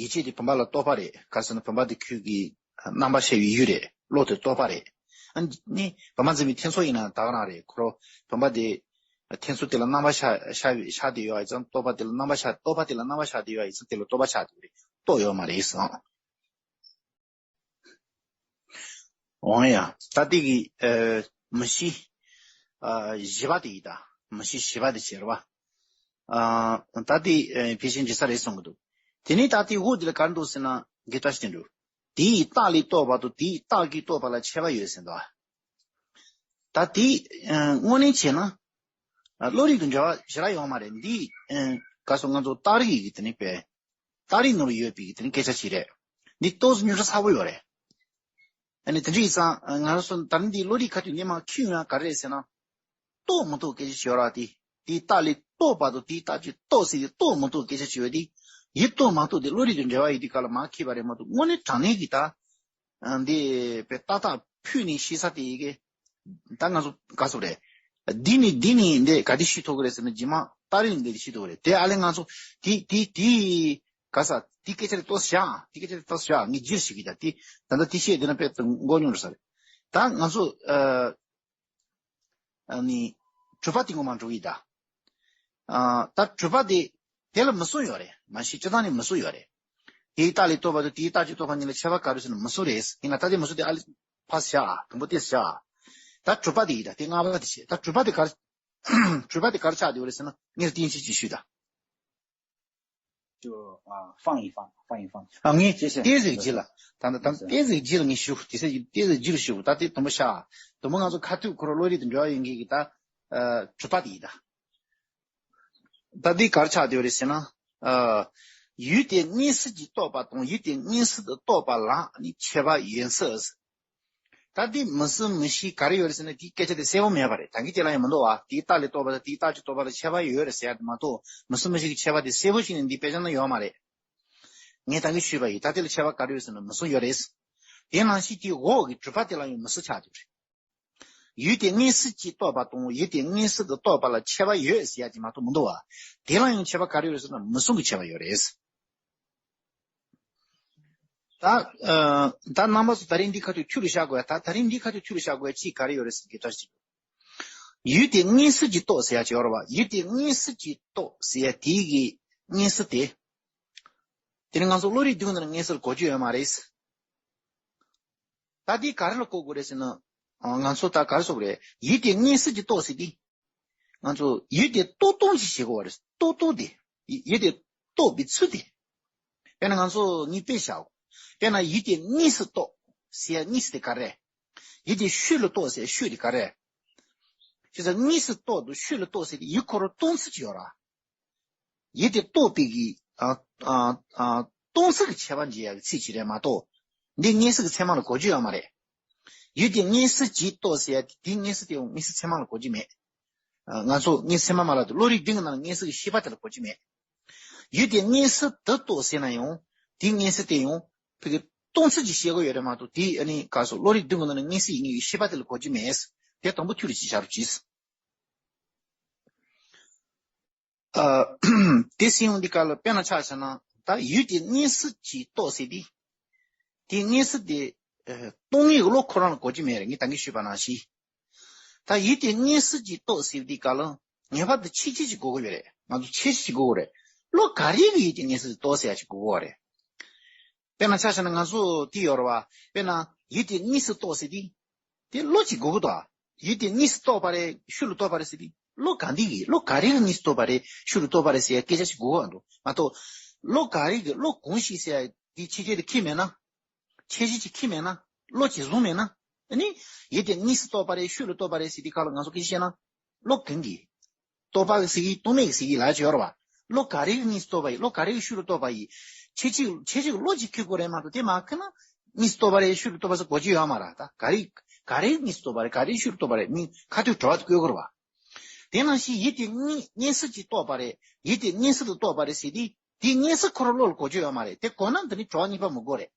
ཡིད་བྱེད་དེ་བུམ་པ་ལ་རྟོག་པ་རེད། ག་ཟེར་ན་བུམ་པ་དེ་ཁྱོད་ཀྱི་རྣམ་པར་ཤར་བའི་ཡུལ་རེད། བློ་དེ་རྟོག་པ་རེད། ཨ་ནི་བུམ་པ་འཛིན་པའི་ཐེ་ཚོམ་ཡིན་ན་ད་ག་རང་རེད། ཁོ་རང་བུམ་པ་དེ་ཐེ་ཚོམ་དེ་ལ་རྣམ་པར་ཤར་ཤར་བའི་ཤར་བསྡད་ཡོད་པ་ཡིན་ཙང་རྟོག་པ་དེ་ལ་རྣམ་པར་ཤར་རྟོག་པ་དེ་ལ་རྣམ་པར་ཤར་བསྡད་ཡོད་པ་ཡིན་ཙང་དེ་ལ་རྟོག་པ་ཆགས་བསྡད་ཡོད་རེད། རྟོགས་ཡོད་མ་རེད་ཟེར། འོང་ཡ། ད་དེ་གི་ཨ་མི་ཤེས་ཨ་བཞི་པ་དེ་ཡིན་ད། མི་ཤེས་བཞི་པ་དེ་བྱེད་རེད་བ། ཨ་ད་དེ་ཨ་ཕལ་ཆེར་འགྲིག་ས་རེད་གསུང་གི་འདུག་དེ་ནས་ད་དེ་འོག་དེ་ལ་ག་རེ་འདུག་ཟེར་ན་འགལ་ཟླ་ཞིག་འདུག་དེའི་རྟགས་ལས་རྟོགས་པ་དང་དེའི་རྟགས་ཀྱིས་རྟོགས་པ་ལ་ཁྱད་པར་ཡོད་ཟེར་འདུག་ད་དེ་ཨ་དངོས་གནས་བྱས་ན་ཨ་བློ་རིག་དང་འབྲེལ་བ་ཞེ་དྲག་ཡོད་མ་རེད། འདི་ཨ་ག་སོ་ང་ཚོ་རྟགས་རིགས་ཀྱི་དེ་ནས་པས། རྟགས་རིགས་ནང་ལ་ཡོད་པའི་དེ་ནི་སྐད་ཆ་ཞིག་རེད། འདི་ཏོག་ཙམ་ཉུང་ཤས་ཚ་པོ་ཡོད་རེད། ཨ་ནི་དེ་འདྲ་ཡིན་ཙང་ང་རང་ཚོ་ད་ནི་འདི་བློ་རིག་ཁ་ཐུག་སྔོན་མ་ཁྱོན་ཡོད་ན་ག་རེ་རེད་ཟེར་ན། རྟོགས་མི་རྟོགས་སྐད་ཆ་ཞིག་ཡོད་ར། དེ་དེའི་རྟགས་ལས་རྟོགས་པ་དང་དེའི་རྟགས་ཀྱིས་རྟོགས་ཟེར་ཏེ་རྟོགས་མི་རྟོགས་སྐད་ཆ་ཞིག་ཡོད་དེ། ཡིད་རྟོགས་མ་རྟོགས་དེ་བློ་རིག་དང་འབྲེལ་བ་ཡོད་དུས་སྐབས་ལ་མར་འཁྱེར་བ་རེད་མ་གཏོགས་དངོས་གནས་དྲང་གནས་ཀྱི་ད། འདི་པའི་ཏག་ཏག་ཕུད་ནས་ཤེས་ས་དེ་ཡི་གེ་ད་ང་ཚོ་ག་སོ་རེད། འདི་ནི་འདི་ནི་འདི་ག་དེ་ཤེས་ཐུབ་ཀྱི་རེད་ཟེར་ན་རྗེས་མ་རྟགས་རིགས་འདི་ཤེས་ཐུབ་ཀྱི་རེད། དེ་ཨ་ལས་ང་ཚོ་དེ་དེ་དེ་ག་ས་དེ་སྐད་ཆ་རེ་ཏོག་བཞག་དེ་སྐད་ཆ་རེ་ཏོག་བཞག་ངས་རྗེས་ཤེས་ཀྱི་ད་དེ་ད་ལྟ་དེ་ཤེས་དེ་ན་དཔེ་མགོ་རྙོག་འགྲོ་ས་རེད། ད་ང་ཚོ་ཨ་ནི་གྲུབ་པ་དེ་ངོ་མ་འགྲོ་གི་ད། ཨ་ད་གྲུབ་པ་དེ་དེ་ལ་མུ་གསུམ་ཡོད་རེད། མ་གཞི་སྤྱིར་བཏང་ནས་མུ་གསུམ་ཡོད་རེད། དེའི་རྟགས་ལས་རྟོགས་པ་དང་དེའི་རྟགས་ཀྱིས་རྟོགས་པ་གཉིས་ལ་ཁྱད་པར་ག་རེ་ཟེར་ན་མུ་གསུམ་རེད། ཡིན་ན་ད་དེ་མུ་གསུམ་དེ་ཨ་ལས་ཕར་བཞག་དང་པོ་དེ་བཞག་ད་གྲུབ་པ་དེ་ཡིན་ད་དེ་ལྔ་པ་དེ་བྱས། ད་གྲུབ་པ་དེ་ག་རེ་གྲུབ་པ་དེ་ག་རེ་ཆགས་བསྡད་ཡོད་རེད་ཟེར་ན་ངས་བསྟན་བཤད་ཅིག་ཞུས་ད། 就啊放一放，放一放。啊，ངས谢谢。ཏོག་ཙམ་རྗེས་ལ། ད་ད་ད་ཏོག་ཙམ་རྗེས་ལ་ངས་ཞུ། དེ་ཚེ་ཏོག་ཙམ་རྗེས་ལ་ཞུ། ད་དེ་དུམ་བུ་བཞག་དུམ་བུ་ང་ཚོ་ཁ་ཐུག་ཁོ་རང་བློ་རིག་དང་འབྲེལ་བ་ཡོད་མཁན་གྱི་ད་ཨ་གྲུབ་པ་དེ་ཡིན་ད། ད་འདི་ག་རེ་ཆགས་བསྡད་ཡོད་རེད་ཟེར་ན། ཨ། ཡུལ་དེ་མངོན་སུམ་གྱིས་རྟོགས་པ་དང་ཡུལ་དེ་མངོན་སུམ་དུ་རྟོགས་པ་ལ་ནི་ཁྱད་པར་ཡོད་ཚུལ། ད་འདི་མངོན་སུམ་མངོན་གཞི་ག་རེ་ཡོད་རེད་ཟེར་ན་དེའི་སྐད་ཆ་དེ་གསལ་པོ་མེད་པ་རེད། ད་གིན་དེ་ལ་ཡང་མི་འདུག་བ། དེའི་རྟགས་ལས་རྟོགས་པ་དང་དེའི་རྟགས་ཀྱིས་རྟོགས་པ་ལ་ཁྱད་པར་ཡོད་རེད་ཟེར་ཡ་དེ་མ་གཏོགས་མངོན་སུམ་མངོན་གཞི་གི་ཁྱད་པར་དེ་གསལ་པོ་ཞིག་ནས་འདི་དཔེ་ཆ་ན་ཡོད་མ་རེད། ངས་ད་གིན་ཞུས་པ་ཡིན། ད་དེ་ལ་ཁྱད་པར་ག་རེ་ཡོད་ཟེར་ན་མངོན་སུམ་ཡོད་རེད། དེ་ནང་བཞིན་དེའི་འོག་གི་གྲུབ་པ་དེ་ལ་ཡང་མངོན་སུམ་ཆགས་ཡོད་རེད། ཡུལ་དེ་མངོན་སུམ་གྱིས་རྟོགས་པ་དང་ཡུལ་དེ་མངོན་སུམ་དུ་རྟོགས་པ་ལ་ཁྱད་པར་ཡོད་ཟེར་ཡ་ཅིག་མ་གཏོགས་མི་འདུག་བ། དེ་ལ་ཡང་ཁྱད་པར་ག་རེ་ཡོད་ཟེར་ན་མངོན་སུམ་གྱི་ཁྱད་པར་ཡོད་རེད། ད་ཨ་ད་རྣམ་པ་ཚོ་ད་རིང་འདི་ཁ་ཐུག་ཐུགས་ལ་བཞག་དགོས་ཡ། ད་ད་རིང་འདི་ཁ་ཐུག་ཐུགས་ལ་བཞག་དགོས་ཡ་ཅིག་ག་རེ་ཡོད་རེད་ཟེར་གི་ད་ཅིག་ཡུལ་དེ་མངོན་སུམ་གྱིས་རྟོགས་ཟེར་ཡ་ཅིག་ཡོད་རེད་བ། ཡུལ་དེ་མངོན་སུམ་གྱིས་རྟོགས་ཟེར་ཡ་དེའི་གི་མངོན་སུམ་དེ། དེ་ནི་ང་ཚོ་བློ་རིག་བདུན་ནང་མངོན་སུམ་ལ་གོ་རྒྱུ་ཡོད་མ་རེད། ད་འདི་ག་རེ་ལ་གོ་དགོས་རེད་ཟེར་ན། ཨ་ང་ཚོ་ད་ག་རེ་ཟེར་དགོས་རེད། ཡུལ་དེ་མངོན་སུམ་གྱིས་རྟོགས་ཟེར་དེ། ང་ཚོ་ཡུལ་དེ་རྟོགས་སྟངས་ཤིག་བྱེད་དགོས་པ་རེད། རྟོགས་སྟངས་དེ། ཡུལ་དེ་རྟོགས་པའི་ཚུལ་དེ། དཔེར་ན་ང་ཚོ་ངས་དཔེ་བཞག་དཔེར་ན་ཡུལ་དེ་དངོས་སུ་རྟོགས་ཟེར་ཡ་དངོས་སུ་དེ་ག་རེ། ཡུལ་དེ་ཤུགས་ལ་རྟོགས་ཟེར་ཡ་ཤུགས་དེ་ག་རེ། ཞེས་ཟེར་དངོས་སུ་རྟོགས་དང་ཤུགས་ལ་རྟོགས་ཟེར་དེ་ཡུལ་ཁོ་རང་སྟོང་ཚུལ་གྱི་ཡོད་ར། ཡུལ་དེ་རྟོགས་པའི་གི་ཨ་ཨ་ཨ་སྟོང་ཚུལ་གྱི་ཁྱད་པར་འབྱེད་ཡ་གི་ཚིག་ཅིག་རེད་མ་གཏོགས། འདི་མངོན་སུམ་གྱི་ཚད་མ་ལ་གོ་རྒྱུ་ཡོད་མ་རེད། ཡུལ་དེ་མངོན་སུམ་གྱིས་རྟོགས་ཟེར་ཡ་དེ་དེའི་མངོན་སུམ་དེ་ཡང་མངོན་སུམ་ཚད་མ་ལ་གོ་རྒྱུ་མེད། ཨ་ང་ཚོ་མངོན་སུམ་ཚད་མ་མ་ལབ་དུས་བློ་རིག་བདུན་གྱི་ནང་ལ་མངོན་སུམ་གྱི་ཤེས་པ་དེ་ལ་གོ་རྒྱུ་མེད། ཡུལ་དེ་མངོན་སུམ་དུ་རྟོགས་ཟེར་ན་ཡང་དེའི་མངོན་སུམ་དེ་ཡང་ཕ་གི་སྟོང་ཚུལ་གྱི་བཤད་སྒོ་ཡོད་རེད་མ་གཏོགས་དེ་ཨ་ནི་ག་སོ་བློ་རིག་བདུན་གྱི་ནང་ལ་མངོན་སུམ་ཡིན་ངེས་ཀྱི་ཤེས་པ་དེ་ལ་གོ་རྒྱུ་མེད། དེ་དང་པོ་ཐུགས་ལ་ཅིག་བཞག་རོགས་གྱིས། ཨ། དེ་སྲིད་ཡོང་འདི་ག་ལ་དཔེར་ན་ཆ་བཞག་ན་ད་ཡུལ་དེ་མངོན་སུམ་གྱིས་རྟོགས་ཟེར་དེ། དེ་མངོན་སུམ་དེ་ཨ་སྟོང་ཉིད་ཀྱི་བློ་ཁོ་རང་ལ་གོ་རྒྱུ་མེད་རེད། ངས་ད་གིན་ཞུས་པ་ནང་བཞིན། ད་ཡུལ་དེ་མངོན་སུམ་གྱིས་རྟོགས་ཟེར་དེ་ག་ལ་ངེས་པར་དུ་ཁྱད་ཆོས་ཅིག་དགོས་ཀྱི་ཡོད་རེད། ང་ཚོ་ཁྱད་ཆོས་ཅིག་དགོས་ཀྱི་རེད། བློ་ག་རེ་གིས་ཡུལ་དེ་མངོན་སུམ་གྱིས་རྟོགས་ཟེར་ཡ་ཅིག་དགོས་ཀྱི་རེད། དཔེར་ན་ཆ་བཞག་ན་ང་ཚོ་དེ་ཡོད་རེད་བ། དཔེར་ན་ཡུལ་དེ་དངོས་སུ་རྟོགས་ཟེར་དེ། དེ་བློ་གཅིག་དགོས་ཀྱི་འདུག་ཨ། ཡུལ་དེ་དངོས་སུ་རྟོགས་པ་རེད་ཤུགས་ལ་རྟོགས་པ་རེད་ཟེར་དེ་བློ་ག་འདི་གིས་བློ་ག་རེ་གིས་དངོས་སུ་རྟོགས་པ་རེད་ཤུགས་ལ་རྟོགས་པ་རེད་ཟེར་ཡ་སྐད་ཆ་ཞིག་དགོས་ཀྱི་འདུག་མ་གཏོགས། བློ་ག་རེ་གིས་བློ་གང་ཞིག་ཟེར་ཡ་དེ་ཕྱི་རྒྱལ་དུ་ཁྱེར་མེད་ན། ཁྱད་ཆོས་ཅིག་ཁྱེར་མེད་ན། བློ་གཅིག་བཟུང་མེད་ན། ཨ་ནི། ཡུལ་དེ་དངོས་སུ་རྟོགས་པ་རེད་ཤུགས་ལ་རྟོགས་པ་རེད་ཟེར་དེ་ཁ་ལ་ང་ཚོ་སྐད་ཆ་བཤད་ན། བློ་གང་གིས། རྟོགས་པ་གིས་ཟེར་གི་རྟོག་མེད་ཀྱིས་ཟེར་གི་ལབ་ཀྱི་ཡོད་རེད་བ། བློ་ག་རེ་གིས་དངོས་སུ་རྟོགས་པ་ཡིན་བློ་ག་རེ་གིས་ཤུགས་ལ་རྟོགས་པ་ཡིན། ཁྱད་ཆོས་ཁྱད་ཆོས་ཀྱི་བློ་གཅིག་ཁྱེར་དགོས་རེད་མ་གཏོགས་དེ་མ་ཁེལ་ན། དངོས་སུ་རྟོགས་པ་རེད་ཤུགས་ལ་རྟོགས་པ་ཟེར་གོ་རྒྱུ་ཡོད་མ་རེད་ད་ག་རེ། ག་རེ་དངོས་སུ་རྟོགས་པ་རེད་ག་རེ་ཤུགས་ལ་རྟོགས་པ་རེད་མིན་ཁ་ཐུག་དྲི་བ་དེ་བཀོད་དགོས་རེད་བ། དེ་ནང་བཞིན་ཡུལ་དེ་དངོས་དངོས་སུ་ཅིག་རྟོགས་པ་རེད་ཡུལ་དེ་དངོས་སུ་དུ་རྟོགས་པ་རེད་ཟེར་དུས་དེ་དངོས་སུ་ཁོ་རང་བློ་ལ་གོ་རྒྱུ་ཡོད་མ་རེད་དེ་གོ་ན་འདི་ནི་དྲི་བ་གཉིས་པ་མི་དགོས་རེད།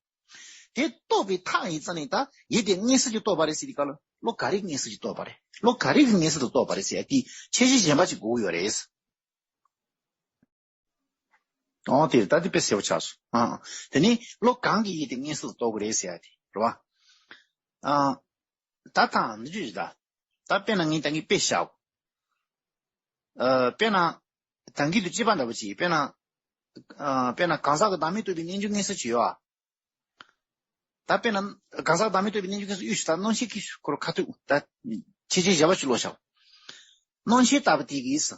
དེ་རྟོགས་པའི་མཐའ་ཡིན་ཙང་ནི་ད་ཡུལ་དེ་དངོས་སུ་ཅིག་རྟོགས་པ་རེད་ཟེར་དུས་ག་ལ་བློ་ག་རེ་དངོས་སུ་ཅིག་རྟོགས་པ་རེད་བློ་ག་རེ་དངོས་སུ་དུ་རྟོགས་པ་རེད་ཟེར་ཡ་དེ་ཁྱད་ཆོས་གཞན་པ་ཅིག་དགོས་ཀྱི་ཡོད་རེད། ཨོ་དེ་རེད་ད་དེ་དཔེ་གསལ་པོ་ཆགས་སོང་། ཨ་དེ་ནི་བློ་གང་གིས་ཡུལ་དེ་དངོས་སུ་རྟོགས་ཀྱི་རེད་ཟེར་ཡ་དེ་རེད་བ། ཨ་ད་ཐང་འདི་ཅི་ཞིག་ད། ད་དཔེར་ན་ངས་ད་གིན་དཔེ་བཞག་ཨ་དཔེར་ན་ད་གིན་དུ་སྤྱི་པ་འདྲ་པོ་ཅིག་དཔེར་ན་ཨ་དཔེར་ན་གང་ཟག་གི་བདག་མེད་རྟོགས་པའི་རྣལ་འབྱོར་མངོན་སུམ་ཅིག་ཡོད་ཨ། ད་དཔེར་ན་གང་ཟག་བདག་མེད་རྟོགས་པའི་རྣལ་འབྱོར་མངོན་སུམ་དབུས་སུ་ད་སྣང་མཆེད་ཀྱི་སྐོར་ཁ་ཐུག་ད་ཁྱེད་ཀྱིས་བཞག་པ་ཞིག་ཀློག་བཞག་སྣང་མཆེད་ལྟ་བུ་དེ་གིས།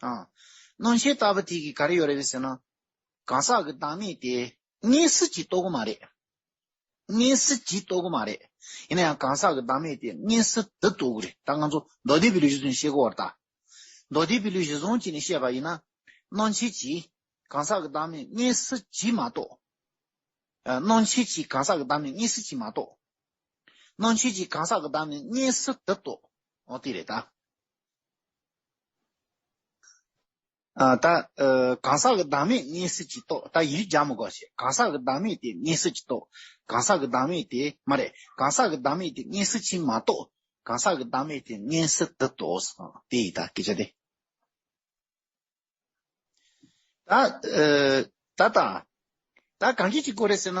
ཨ། སྣང་མཆེད་ལྟ་བུ་དེ་གིས་ག་རེ་ཡོད་རེད་ཟེར་ན། གང་ཟག་གི་བདག་མེད་དེ་དངོས་སུ་ཅིག་རྟོགས་ཀྱི་མ་རེད། དངོས་སུ་ཅིག་རྟོགས་ཀྱི་མ་རེད། ཡིན་ན་ཡང་གང་ཟག་གི་བདག་མེད་དེ་དངོས་སུ་དུ་རྟོགས་ཀྱི་རེད། ད་ང་ཚོ་མདོ་སྡེ་པའི་ལུགས་གཞི་བཟུང་བཤད་ཀྱི་ཡོད་རེད་ད། མདོ་སྡེ་པའི་ལུགས་གཞི་བཟུང་བྱས་ནས་བཤད་པ་ཡིན་ན། སྣང་མཆེད་ཀྱིས་གང་ཟག་གི་བདག་མེད་དངོས་སུ་ཅིག་མ་རྟོགས། ཨ། སྣང་མཆེད་ཀྱིས་གང་ཟག་གི་བདག་མེད་དངོས་སུ་ཅིག་མ་རྟོགས། སྣང་མཆེད་ཀྱིས་གང་ཟག་གི་བདག་མེད་དངོས་སུ་དུ་རྟོགས། འོ་དེ་རེད་ད། ཨ། ད། ཨ། གང་ཟག་གི་བདག་མེད་དངོས་སུ་ཅིག་རྟོགས། ད་ཡིག་རྒྱག་མི་དགོས་ཤེས། གང་ཟག་གི་བདག་མེད་དེ་དངོས་སུ་ཅིག་རྟོགས། གང་ཟག་གི་བདག་མེད་དེ་མ་རེད། གང་ཟག་གི་བདག་མེད་དེ་དངོས་སུ་ཅིག་མ་རྟོགས། གང་ཟག་གི་བདག་མེད་དེ་དངོས་སུ་དུ་རྟོགས། དེ་ཡིན་ད་སྐད་ཆ་དེ། ད། ཨ། ད་ད། ད་གང་གི་ཅིག་དགོས་རེད་ཟེར་ན།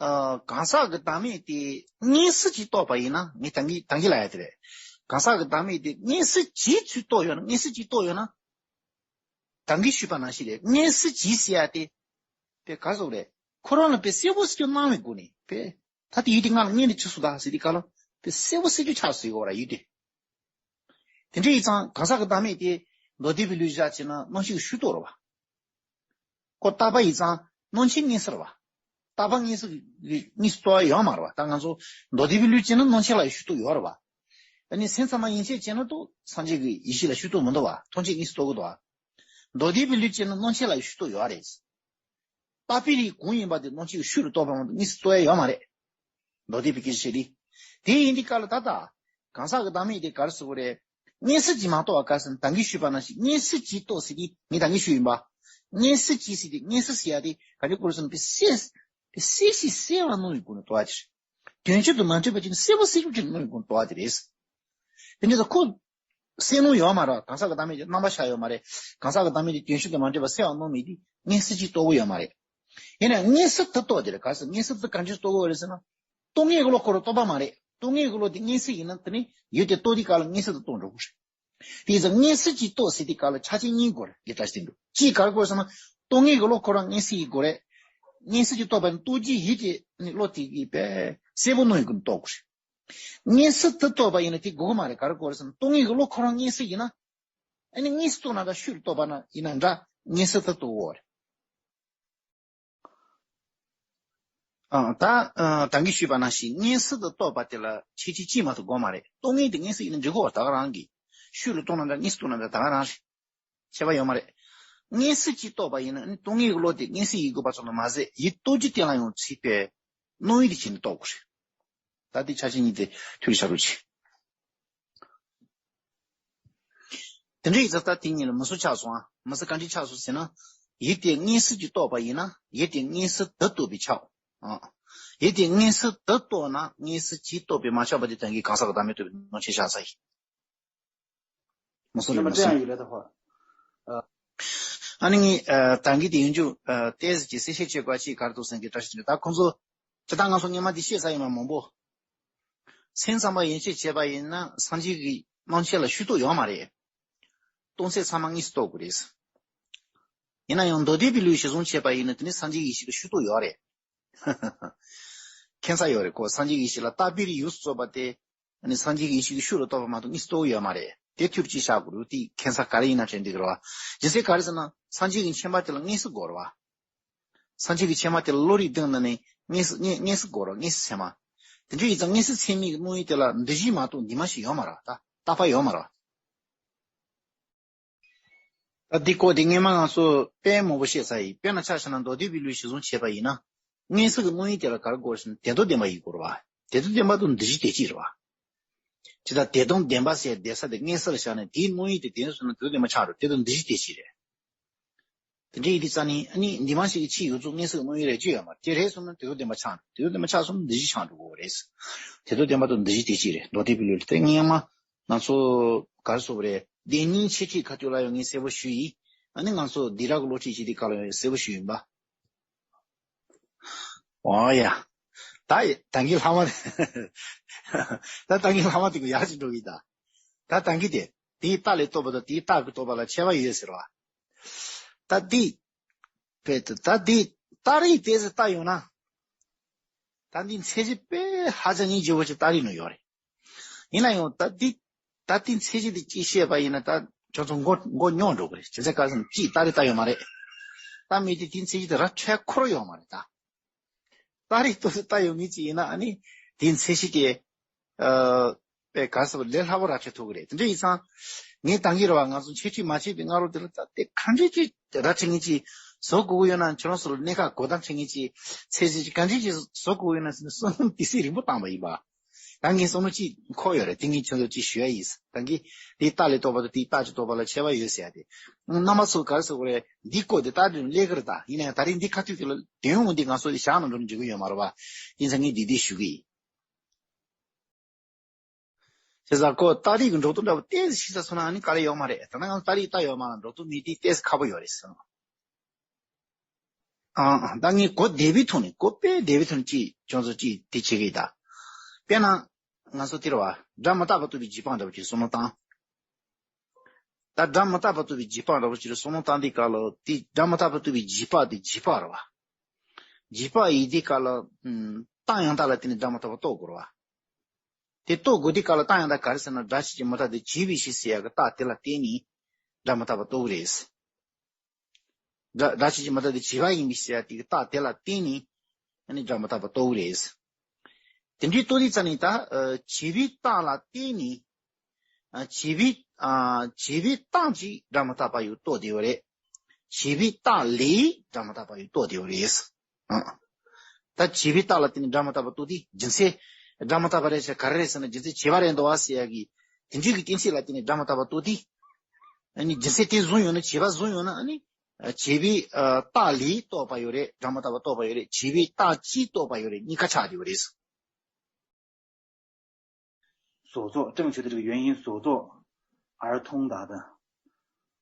ཨ། གང་ཟག་གི་བདག་མེད་དེ་དངོས་སུ་ཅིག་རྟོགས་པ་ཡིན་ན་ངས་ད་གིན་ད་གིན་ལབ་ཡ་དེ་རེད། གང་ཟག་གི་བདག་མེད་དེ་དངོས་སུ་ཅིག་ཚུར་རྟོགས་ཡོད་ན་དངོས་སུ་ཅིག་རྟོགས་ཡོད་ན། ད་གིན་ཞུས་པ་ནང་བཞིན་རེད། དངོས་སུ་ཅིག་ཟེར་ཡ་དེ། དེ་ག་ཟེར་རེད། ཁོ་རང་ལ་དཔེ་གསལ་པོ་གསལ་རྒྱུ་སྣང་བའི་སྒོ་ནས་དཔེ། ད་དེ་ཡུལ་དེ་ང་ལ་དངོས་ནས་ཅི་སུ་ད་ཟེར་དེ་ག་ལ་དཔེ་གསལ་པོ་གསལ་རྒྱུ་ཆགས་སུ་ཡོད་ར་ཡུལ་དེ། དེ་འདྲ་ཡིན་ཙང་གང་ཟག་གི་བདག་མེད་དེ་ མདོ་སྡེ་པའི་ལུགས་བཞག་བྱས་ན་སྣང་མཆེད་ཀྱི་ཤུགས་རྟོགས་རེད་བ། ཁོ་རྟག་པ་ཡིན་ཙང་སྣང་མཆེད་དངོས་སུ་རེད་བ། རྟག་པ་དངོས་སུ་གི་དངོས་སུ་རྟོགས་ཡ་ཡོད་མ་རེད་བ། ད་ང་ཚོ་མདོ་སྡེ་པའི་ལུགས་བྱས་ན་སྣང་མཆེད་ལ་ཡི་ཤུགས་རྟོགས་ཡོད་རེད་བ། ཨ་ནི་སེམས་ཚང་མ་ཡན་ཆད་བྱས་ན་ཏོ་སངས་རྒྱས་ཀྱི་ཡེ་ཤེས་ལ་ཤུགས་རྟོགས་མི་འདུག་བ། མཐོང་ཆོས་དངོས་སུ་རྟོགས་ཀྱི་འདུག་བ། མདོ་སྡེ་པའི་ལུགས་བྱས་ན་སྣང་མཆེད་ལ་ཡི་ཤུགས་རྟོགས་ཡོད་རེད། རྟག་པའི་རིགས་གང་ཡིན་པ་དེ་སྣང་མཆེད་ཀྱི་ཤུགས་རུ་རྟོགས་པ་མ་གཏོགས་དངོས་སུ་རྟོགས་ཡ་ཡོད་མ་རེད། མདོ་སྡེ་པའི་སྐད་ཆ་བཤད་དུས། དེ་ཡིན་དུས་སྐབས་ལ་ད་ལྟ། གང་ཟག་གི་བདག་མེད་དེ་ག་རེ་ཟེར་དགོས་རེད། དངོས་སུ་ཅིག་མ་རྟོགས་པ་ག་རེ་ཟེར་ན་ད་གིན་ཞུས་པ་ནང་བཞིན་དངོས་སུ་ཅིག་རྟོགས་ཟེར་དུས་ངས་ད་གིན་ཞུས་ཡིན་པ། དངོས་སུ་ཅིག་ཟེར་དུས་དངོས་སུ་ཟེར་ཡ་དེ་ག་འདྲ་དགོས་རེད་ཟེར་ན་དཔེ་གསལ། དཔེ་གསལ་ཞིང་གསལ་བ་སྣང་བའི་སྒོ་ནས་རྟོགས་པ་དེ་རེད། དོན་སྤྱི་དང་མ་འཕྲད་པ་ཅིག་ནི་གསལ་པོ་གསལ་ཤུགས་ཅན་སྣང་བའི་སྒོ་ནས་རྟོགས་པ་དེ་རེད། དེ་འདྲ་ད་ཁོ། གསལ་སྣང་ཡོད་མ་རེད། གང་ཟག་གི་བདག་མེད་ཀྱི་རྣམ་པ་ཤར་ཡོད་མ་རེད། གང་ཟག་གི་བདག་མེད་ཀྱི་དོན་ཤུགས་དང་མ་འདྲེས་པ་གསལ་བ་སྣང་མེད་དེ་དངོས་སུ་ཅིག་རྟོགས་ཀྱི་ཡོད་མ་རེད། ཡིན་ན་དངོས་སུ་དེ་རྟོགས་དེ་རེད། ག་ཟེར་དངོས་སུ་དེ་ག་འདྲས་རྟོགས་ཀྱི་ཡོད་རེད་ཟེར་ན། རྟོག་མེད་ཀྱི་བློ་ཁོ་རང་རྟོགས་པ་མ་རེད། རྟོག་མེད་ཀྱི་བློ་དེ་དངོས་སུ་ཡིན་ན་དེ་ནི་ཡུལ་དེ་རྟོགས་དུས་སྐབས་ལ་དངོས་སུ་དེ་རྟོགས་འགྲོ་གི་རེད། དེ་ཡིན་ཙང་དངོས་སུ་ཅིག་རྟོགས་ཟེར་དུས་སྐབས་ལ་ཆ་རྐྱེན་གཉིས་དགོས་རེད། དེ་ལྟར་བསྟན་འདུག་གཅིག་ག་རེ་དགོས་ཟེར་ན། རྟོག་མེད་ཀྱི་བློ་ཁོ་རང་དངོས་སུ་ཡིན་དགོས་རེད། དངོས་སུ་ཅིག་རྟོགས་པ་ནི་རྟོགས་བྱའི་ཡུལ་དེ་ནི་བློ་དེ་གིས་དཔེ་གསལ་པོ་སྣང་བའི་སྒོ་ནས་རྟོགས་དགོས་རེད། དངོས་སུ་དེ་རྟོགས་པ་ཡིན་ན་དེ་དགོས་ཀྱི་མ་རེད། ག་རེ་དགོས་རེད་ཟེར་ན་རྟོག་མེད་ཀྱི་བློ་ཁོ་རང་དངོས་སུ་ཡིན་ན། ཨ་ནི་དངོས་སུ་རྟོགས་ན་འདྲ་ཤུགས་རྟོགས་པ་ན་ཡིན་ན་འདྲ་དངོས་སུ་དེ་རྟོགས་འོ་རེད། ཨ་ད་ཨ་ད་གིན་ཞུས་པ་ནང་བཞིན་དངོས་སུ་དེ་རྟོགས་པ་དེ་ལ་ཁྱད་ཆོས་གཅིག་མ་གཏོགས་དགོས་མ་རེད། རྟོག་མེད་དེ་དངོས་སུ་ཡིན་ན་འགྲིག་གོ། ད་ག་རང་གི་ཤུགས་ལ་རྟོགས་ན་འདྲ་དངོས་སུ་རྟོགས་ན་འདྲ་ད་ག་རང་རེད། ཁྱད་པར་ཡོད་མ་རེད། དངོས་སུ་ཅིག་རྟོགས་པ་ཡིན་ན་ནི་རྟོག་མེད་ཀྱི་བློ་དེ་དངོས་སུ་ཡིན་དགོས་པ་ཙམ་དུ་མ་ཟད་ཡུལ་རྟོགས་རྒྱུ་དེ་ལ་ཡང་ཚིག་པའི་སྣང་ཡུལ་དེ་བྱས་ནས་རྟོགས་དགོས་རེད། ད་དེ་ཆ་རྐྱེན་གཉིས་དེ་མཐུན་ཆགས་རུ་ཆེ། དེ་འདྲ་ཡིན་ཙང་ད་དེ་གཉིས་ལ་མི་སྲུ་ཆགས་སོང་ཨ། མི་སྲུ་ག་འདྲ་ཆགས་སོང་ཟེར་ན། ཡུལ་དེ་དངོས་སུ་ཅིག་རྟོགས་པ་ཡིན་ན་ཡུལ་དེ་དངོས་སུ་དེ་རྟོགས་པས་ཁྱབ། ཨ། ཡུལ་དེ་དངོས་སུ་དེ་རྟོགས་ན་དངོས་སུ་ཅིག་རྟོགས་པས་མ་ཁྱབ་པ་དེ་དོན་གྱི་གང་ཟག་གི་བདག་མེད་རྟོགས་པའི་སྣང་མཆེད་བཞག་ས་ཡིན། མ་སོང་རེད་མ་སོང་། ཨ་ནི་ངས་ད་གིན་དེ་ཡོང་རྒྱུ་ཏོག་ཙམ་གྱི་གསལ་བཤད་བྱེད་དགོས་ཅིག་ག་རེ་འདུག་ཟེར་མཁན་བཀྲ་ཤིས་ཅན་ད་ཁོང་ཚོ་ཇི་ལྟར་ང་ཚོ་སྔོན་མ་འདི་བཤད་ས་ཡིན་མ་མང་པོ། སེམས་ཙམ་པ་ཡན་ཆད་བྱས་པ་ཡིན་ན་སངས་རྒྱས་ཀྱི་སྣང་མཆེད་ལ་ཤུགས་རྟོགས་ཡོད་མ་རེད། སྟོང་གསལ་ཚང་མ་དངོས་སུ་རྟོགས་དགོས་རེད། ཡིན་ན་ཡང་མདོ་སྡེ་པའི་ལུགས་གཞི་བཟུང་བྱས་པ་ཡིན་ན་དེ་ནི་སངས་རྒྱས་ཡེ་ཤེས་ལ་ཤུགས་རྟོགས་ཡོད་རེད། ཁྱད་མཚར་ཡོད་རེད་ཁོ། སངས་རྒྱས་ཡེ་ཤེས་ལ་རྟག་པའི་རིགས་ཡོངས་སུ་རྫོགས་པ་དེ། ཨ་ནི་སངས་རྒྱས་ཀྱི་ཡེ་ཤེས་ཀྱི་ཤུགས་ལ་རྟོགས་པ་མ་གཏོགས་དངོས་སུ་རྟོགས་ཡོད་མ་རེད། དེ་ཐུར་གཅིག་བཞག་དགོས་རེད། དེ་ཁྱད་མཚར་ག་རེ་ཡིན་ན་དྲན་འདུག་རེད་བ། རྒྱུ་མཚན་ག་རེ་ཟེར་ན་སངས་རྒྱས་ཀྱི་མཆེད་པ་དེ་ལ་དངོས་སུ་དགོས་རེད་བ། སངས་རྒྱས་ཀྱི་མཆེད་པ་དེ་ལ་བློ་རིག་གདེང་ན་ནི་དངོས་སུ་དངོས་དངོས་སུ་དགོས་རེད་བ། དངོས་སུ་ཚད་མ། དེ་འདྲ་ཡིན་ཙང་དངོས་སུ་ཚད་མའི་སྣང་ཡུལ་དེ་ལ་འདུ་བྱེད་མ་གཏོགས་འདུས་མ་ཞིག་ཡོད་མ་རེད་བ། ད་རྟག་པ་ཡོད་མ་རེད་བ། ད་འདི་སྐོར་འདི་སྔོན་མ་ང་ཚོ་དཔེ་མང་པོ་བཤད་ཚར་ཡིན། དཔེར་ན་ཆ་བཞག་ན་མདོ་སྡེ་པའི་ལུགས་གཞི་བཟུང་བྱས་པ་ཡིན་ན། དངོས་སུ་གི་སྣང་ཡུལ་དེ་ལ་ག་རེ་དགོས་ཟེར་ན་དོན་དམ་བདེན་པ་ཡིན་དགོས་རེད་བ། དོན་དམ་བདེན་པ་དང་འདུ་བྱེད་དོན་གཅིག་རེད་བ། ཇི་ལྟར་དོན་དམ་བདེན་པ་ཟེར་བསྡད་ས་དེ་དངོས་སུ་ལ་བཞག་ནས་དེའི་སྣང་ཡུལ་དེ་དོན་ཟེར་ན་དོན་དམ་བདེན་པ་ཆགས་འགྲོ། དེ་དང་འདུ་བྱེད་དོན་གཅིག་རེད། དེ་འདྲ་ཡིན་དུས་ཙང་ནི་ཨ་ནི་འདུས་མ་བྱས་ཀྱི་ཕྱིའི་ཡོངས་རྫོགས་དངོས་སུ་གི་སྣང་ཡུལ་རེད་ཅེས་ཡོད་མ་རེད། དེ་རེད་སོང་ན་དོན་དམ་བདེན་པ་ཆགས་འགྲོ། དོན་དམ་བདེན་པ་ཆགས་སོང་ན་འདུ་བྱེད་ཆགས་འགྲོ་གི་རེད། དོན་དམ་བདེན་པ་དང་འདུ་བྱེད་དོན་གཅིག་རེད། མདོ་སྡེ་པའི་ལུགས་ལ་དེ་སྔོན་མ། ང་ཚོ་ག་རེ་ཟེར་དགོས་རེད། བདེན་གཉིས་འཆད་ཁྲིད་ཁ་ཐུག་ལ་ཡང་ངས་གསལ་པོ་ཞུས་ཡིན། ཨ་ནི་ང་ཚོ་སྡིགས་ར་གི་སློབ་ཁྲིད་བྱེད་དུས་སྐབས་ལ་ཡང་གསལ་པོ་ཞུས་ཡིན་པ། འོ་ཡ། ད་ད་གིན་ལྷག་མ། ད་ད་གིན་ལྷག་མ་དེ་གི་ཡག་ཅིག་འགྲོ་གི་ད། ད་ད་གིན་དེ་དེའི་རྟགས་ལས་རྟོགས་པ་དང་དེའི་རྟགས་ཀྱིས་རྟོགས་པ་ལ་ཁྱད་པར་ཡོད་ཟེར་བ། ད་འདི། བས་ད་འདི་རྟགས་རིགས་དེ་ཚོ་ལྟ་ཡོང་ན། ད་འདི་མཚན་གཞི་དཔེ་ཧ་ཅང་སྙིང་རྗེ་བོ་ཅིག་རྟགས་རིགས་ནང་ཡོད་རེད། ཡིན་ན་ཡང་ད་འདི་ད་འདི་མཚན་གཞི་འདི་གཅིག་བཤད་པ་ཡིན་ན་ད་ཁྱོད་ཚོ་མགོ་མགོ་རྙོག་འགྲོ་གི་རེད། བྱས་ཙང་ག་རེ་ཟེར་ན་གཅིག་རྟགས་རིགས་ལྟ་ཡོད་མ་རེད། ད་མི་དེ་འདི་མཚན་གཞི་དེ་ར་འཕྲོད་ཁོར་ཡོད་མ་རེད་ད། རྟགས་རིགས་ཏོག་ཙམ་ལྟ་ཡོང་མཁན་ཅིག་ཡིན་ན་ཨ་ནི་དེའི་མཚན་གཞི་དེ། ཨ། པའི་ག་རེ་ཟེར་ལས་སླ་པོ་ར་འཕྲོད་ཐུབ་ཀྱི་རེད། དེ་འདྲ་ཡིན་ཙང་། ངས་ད་གིན་རེད་བ་ང་ཚོ་འཆད་ཁྲིད་མ་བྱས་པའི་སྔ་རོལ་དེ་ལ་ད་དེ་ག་འདྲ་ཅིག་ར་འཕྲོད་མཁན་ཅིག་བཟོ་དགོས་ཀྱི་ཡོད་ན་ཁྱོད་རང་ཚོ་ལ་གནད་འགག་གོ་བརྡ་འཕྲོད་མཁན་ཅིག་ཚད་གཞི་ཅིག་ག་འདྲ་ཅིག་བཟོ་དགོས་ཀྱི་ཡོད་ན་ཟེར་ནས་བསམ་བློ་དེ་སྲིད་རིང་པོ་བཏང་བ་ཡིན་པ། ད་ངས་བསམ་བློ་ཅིག་འཁོར་ཡོད་རེད། དེ་ངས་ཁྱོད་ཚོ་ཅིག་ཞུ་ཡ་ཡིན། ད་གིན་དེའི་རྟགས་ལས་རྟོགས་པ་དང་དེའི་རྟགས་ཀྱིས་རྟོགས་པ་ལ་ཁྱད་པར་ཡོད་ཟེར་ཡ་དེ། རྣམ་པ་ཚོ་ག་རེ་ཟེར་དགོས་རེད། འདིའི་སྐོར་དེ་རྟགས་རིགས་ལས་ཀྱི་རེད་ད། ཡིན་ན་ཡང་ད་རིང་འདི་ཁ་ཐུག་དེ་ལ་དོན་ངོ་འདི་ང་ཚོ་བཞག་ན་འགྲོ་ན་འགྲིག་གི་ཡོད་མ་རེད་བ། ཡིན་ཙང་ངས་འདི་འདི་ཞུ་གི་ཡིན། བྱས་ཙང་ཁོ་རྟགས་རིགས་ཀྱི་འགྲོ་སྟངས་འདྲ་པོ་ཏོག་ཙམ་ཤེས་ཚར་སོང་ན་ཨ་ནི་དཀའ་ལས་ཡོད་མ་རེད། ད་ནང་ང་ཚོ་རྟགས་རིགས་ལྟ་ཡོད་མ་ལ་འགྲོ་སྟངས་མི་དེ་ཏོག་ཙམ་ཁག་པོ་ཡོད་རེད་ཟེར། ཨང་ཨང་། ད་ངས་གོ་བདེ་བའི་ཐོག་ནས་གོ་དཔེ་བདེ་བའི་ཐོག་ནས་ཅིག་ཁྱོད་ཚོ་ཅིག་དེ་བྱེད་ཀྱི་ཡིན་ད། དཔེར་ན། ང་ཚོ་དེ་རེད་བ། སྒྲ་མི་རྟག་པ་རྟོགས་པའི་འཇིགས་པ་འདྲ་པོ་ཅིག་བསམ་བློ་བཏང་། ད་སྒྲ་མི་རྟག་པ་རྟོགས་པའི་འཇིགས་པ་འདྲ་པོ་ཅིག་བསམ་བློ་བཏང་དུས་སྐབས་ལ་དེ་སྒྲ་མི་རྟག་པ་རྟོགས་པའི་འཇིགས་པ་དེ་འཇིགས་པ་རེད་བ། འཇིགས་པ་ཡིན་དུས་སྐབས་ལ། ཨུམ། རྟགས་ཡང་དག་ལ་བརྟེན་ནས་སྒྲ་མི་རྟག་པ་རྟོགས་དགོས་རེད་བ། དེ་རྟོགས་དགོས་དུས་སྐབས་ལ་རྟགས་ཡང་དག་ག་རེ་ཟེར་ན་སྒྲ་ཆོས་ཅན་མི་རྟག་སྟེ་བྱས་པའི་ཕྱིར་ཟེར་ཡག་གི་རྟགས་དེ་ལ་བརྟེན་ནས། སྒྲ་མི་རྟག་པ་རྟོགས་ཀྱི་རེད། སྒྲ་སྒྲ་ཆོས་ཅན་མི་རྟག་སྟེ་བྱས་པ་ཡིན་པའི་ཕྱིར་ཡ་དེ་གི་རྟགས་དེ་ལ་བརྟེན་ནས་ཨ་ནི་སྒྲ་མི་རྟག་པ་རྟོགས་ཀྱི་རེད། དེ་འདྲའི་རྟོགས་དུས་ཙ་ནས་ད་ཨ་བྱས་པའི་རྟགས་ལ་བརྟེན་ནས་ཨ་བྱས་པའི་ཨ་བྱས་པའི་རྟགས་ཀྱིས་སྒྲ་མི་རྟག་པ་ཡང་རྟོགས་བསྡད་ཡོད་རེད། བྱས་པའི་རྟགས་ལས་སྒྲ་མི་རྟག་པ་ཡང་རྟོགས་བསྡད་ཡོད་རེད། ཨ། ད་བྱས་པའི་རྟགས་ལ་བརྟེན་ནས་སྒྲ་མི་རྟག་པ་རྟོགས་དུས་རྒྱུ་མཚན། སྒྲ་མི་རྟག་པ་རེད་ཟེར་ག་རེ་རེད་ཟེར་ན་རྒྱུ་མཚན་བྱས་པ་རེད་འདུག་བ་ཟེར་ཡ་གི་དེ་འདྲའི་གི་གཏན་ཚིགས་ལ་བརྟེན་ནས་སྒྲ་མི་རྟག་པ་རྟོགས་དུས། ཨ་ནི་རྒྱུ་མཚན་དེ་བཟུང་ཡོང་ན་བྱས་པ་བཟུང་ཡོང་ན་ཨ་ནི། བྱས་པའི་རྟགས་ལས་རྟོགས་པ་ཡོད་རེད། སྒྲ་མི་རྟག་པ་རྟོགས་པ་ཡོད་རེད། བྱས་པའི་རྟགས་ཀྱིས་རྟོགས་པ་ཡོད་རེད། གཉིས་ཀ་ཆགས་བསྡད་ཡོད་རེད། 所作，正确的这个元音所作而通达的，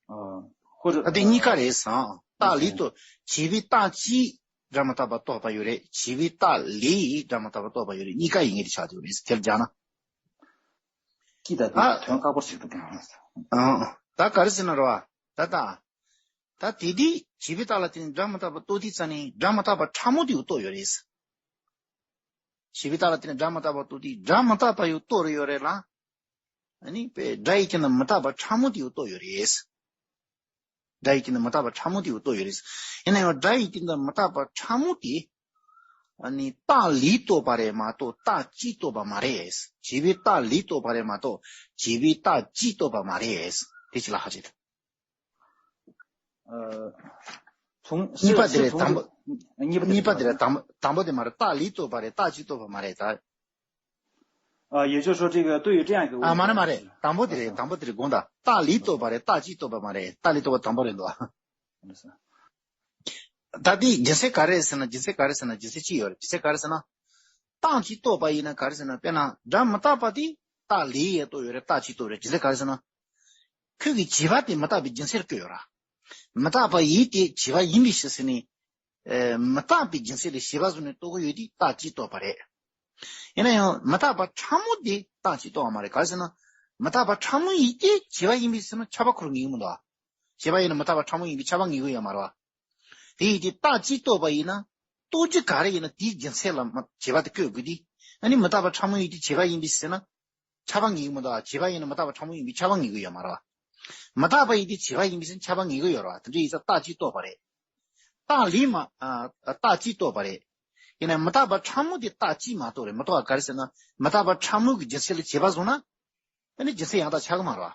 呃，或者 ད་དེ་གཉིས་ཀ་རེད་ཟེར། རྟགས་ལས་རྟོགས། བྱས་པའི་རྟགས་ཀྱིས་སྒྲ་མི་རྟག་པ་རྟོགས་པ་ཡོད་རེད། བྱས་པའི་རྟགས་ལས་སྒྲ་མི་རྟག་པ་རྟོགས་པ་ཡོད་རེད། གཉིས་ཀ་ཡིན་ངེས་དེ་ཆགས་བསྡད་ཡོད་རེད་ཟེར། དེ་ལ་སྦྱར་ན། 记得 ཨ། 团 ཁག་པོ་ཞིག་ཏུ་དང་། ཨང་། ད་ག་རེ་ཟེར་ན་རོ། ད་ད། ད་དེ་དུས་བྱས་པའི་རྟགས་ལ་བརྟེན་ནས་སྒྲ་མི་རྟག་པ་རྟོགས་དུས་ཙ་ནས་སྒྲ་མི་རྟག་པ་ཕྲ་མོ་དེ་རྟོགས་ཡོད་རེད། བྱས་པའི་རྟགས་ལ་བརྟེན་ནས་སྒྲ་མི་རྟག་པ་རྟོགས་དུས་སྒྲ་མི་རྟག་པ་ཡང་རྟོགས་རེ་ཡོད་རེད་ལ། ཨ་ནི་པའི་སྒྲ་ཡི་སྟེང་དུ་མི་རྟག་པ་ཕྲ་མོ་དེ་ཡང་རྟོགས་ཡོད་རེད། སྒྲ་ཡི་སྟེང་དུ་མི་རྟག་པ་ཕྲ་མོ་དེ་ཡང་རྟོགས་ཡོད་རེད། ཡིན་ན་ཡང་སྒྲ་ཡི་སྟེང་དུ་མི་རྟག་པ་ཕྲ་མོ་དེ། ཨ་ནི་རྟགས་ལས་རྟོགས་པ་རེད་མ་གཏོགས་རྟགས་ཀྱིས་རྟོགས་པ་མ་རེད། བྱས་པའི་རྟགས་ལས་རྟོགས་པ་རེད་མ་གཏོགས་བྱས་པའི་རྟགས་ཀྱིས་རྟོགས་པ་མ་རེད། དེ་ཅི་ལ་ཧ་ཅེ། 呃，从 གཉིས་པ་དེ་རེད། དང་པོ། གཉིས་པ་དེ་རེད། དང་པོ་དང་པོ་དེ་མ་རེད། རྟགས་ལས་རྟོགས་པ་རེད། རྟགས་ཀྱིས་རྟོགས་པ་མ་རེད་ད།啊，也就是说这个都有这样一个问题。 ཨ་མ་རེད་མ་རེད། དང་པོ་དེ་རེད། དང་པོ་དེ་རེད། དགོངས་དག་རྟགས་ལས་རྟོགས་པ་རེད། རྟགས་ཀྱིས་རྟོགས་པ་མ་རེད། རྟགས་ལས་རྟོགས་པ་དང་པོ་རེད་འདུག་ད་དེ་རྒྱུ་མཚན་ག་རེ་ཟེར་ན། རྒྱུ་མཚན་ག་རེ་ཟེར་ན། རྒྱུ་མཚན་གཅིག་ཡོད་རེད། རྒྱུ་མཚན་ག་རེ་ཟེར་ན། རྟགས་ཀྱིས་རྟོགས་པ་ཡིན་ན་ག་རེ་ཟེར་ན། དཔེར་ན་སྒྲ་མི་རྟག་པ་དེ་རྟགས་ལས་ཡང་རྟོགས་ཡོད་རེད། རྟགས་ཀྱིས་རྟོགས་རེད། རྒྱུ་མཚན་ག་རེ་ཟེར་ན། ཁོས་ཀྱི་བྱས་པ་དེ་མི་རྟག་པའི་རྒྱུ་མཚན་ལ་བཀོད་ཡོད་ར། མི་རྟག་པ་ཡིན་ཏེ་བྱས་པ་ཡིན་པའི་ཕྱིར་ཟེར་ནས། ཨེ། མི་རྟག་པའི་རྒྱུ་མཚན་ལས་བྱས་པ་བཟུང་ནས་རྟོགས་ཀྱི་ཡོད་དེ་རྟགས་ཀྱིས་རྟོགས་པ་རེད། ཡིན་ན་ཡང་མི་རྟག་པ་ཕྲ་མོ་དེ་རྟགས་ཀྱིས་རྟོགས་པ་མ་རེད། ག་རེ་ཟེར་ན། མི་རྟག་པ་ཕྲ་མོ་ཡིན་ཏེ་བྱས་པ་ཡིན་པའི་ཕྱིར་ན་ཁྱབ་པ་ཁོ་རང་ངེས་ཀྱི་མི་འདུག་བྱས་པ་ཡིན་ན་མི་རྟག་པ་ཕྲ་མོ་ཡིན་པས་ཁྱབ་པ་ངེས་ཀྱི་ཡོད་མ་རེད་བ། དེ་ཡིན་དུས་རྟགས་ཀྱིས་རྟོགས་པ་ཡིན་ན། རྟོགས་རྒྱུ་ག་རེ་ཡིན་ན་དེའི་རྒྱུ་མཚན་ལ་མ་བྱས་པ་དེ་བཀོད་དགོས་དུས། ཨ་ནི་མི་རྟག་པ་ཕྲ་མོ་ཡིན་དུས་བྱས་པ་ཡིན་པའི་ཕྱིར་ན། ཁྱབ་པ་ངེས་ཀྱི་མི་འདུག་བྱས་པ་ཡིན་ན་མི་རྟག་པ་ཕྲ་མོ་ཡིན་པས་ཁྱབ་པ་ངེས་ཀྱི་ཡོད་མ་རེད་བ། མི་རྟག་པ་ཡིན་དུས་བྱས་པ་ཡིན་པའི་ཕྱིར་ན་ཁྱབ་པ་ངེས་ཀྱི་ཡོད་རེད་བ། དེ་འདྲ་ཡིན་ཙང་རྟགས་ཀྱིས་རྟོགས་པ་རེད། རྟགས་ལས་མ། ཨ། རྟགས་ཀྱིས་རྟོགས་པ་རེད། ཡིན་ན་མི་རྟག་པ་ཕྲ་མོ་དེ་རྟགས་ཀྱིས་མ་རྟོགས་རེད། མི་རྟོགས་པ་ག་རེ་ཟེར་ན། མི་རྟག་པ་ཕྲ་མོ་གི་རྒྱུ་མཚན་ལ་བྱས་པ་བཟུང་ན། ཨ་ནི་རྒྱུ་མཚན་ཡང་དག་ཆགས་ཀྱི་མ་རེད་བ།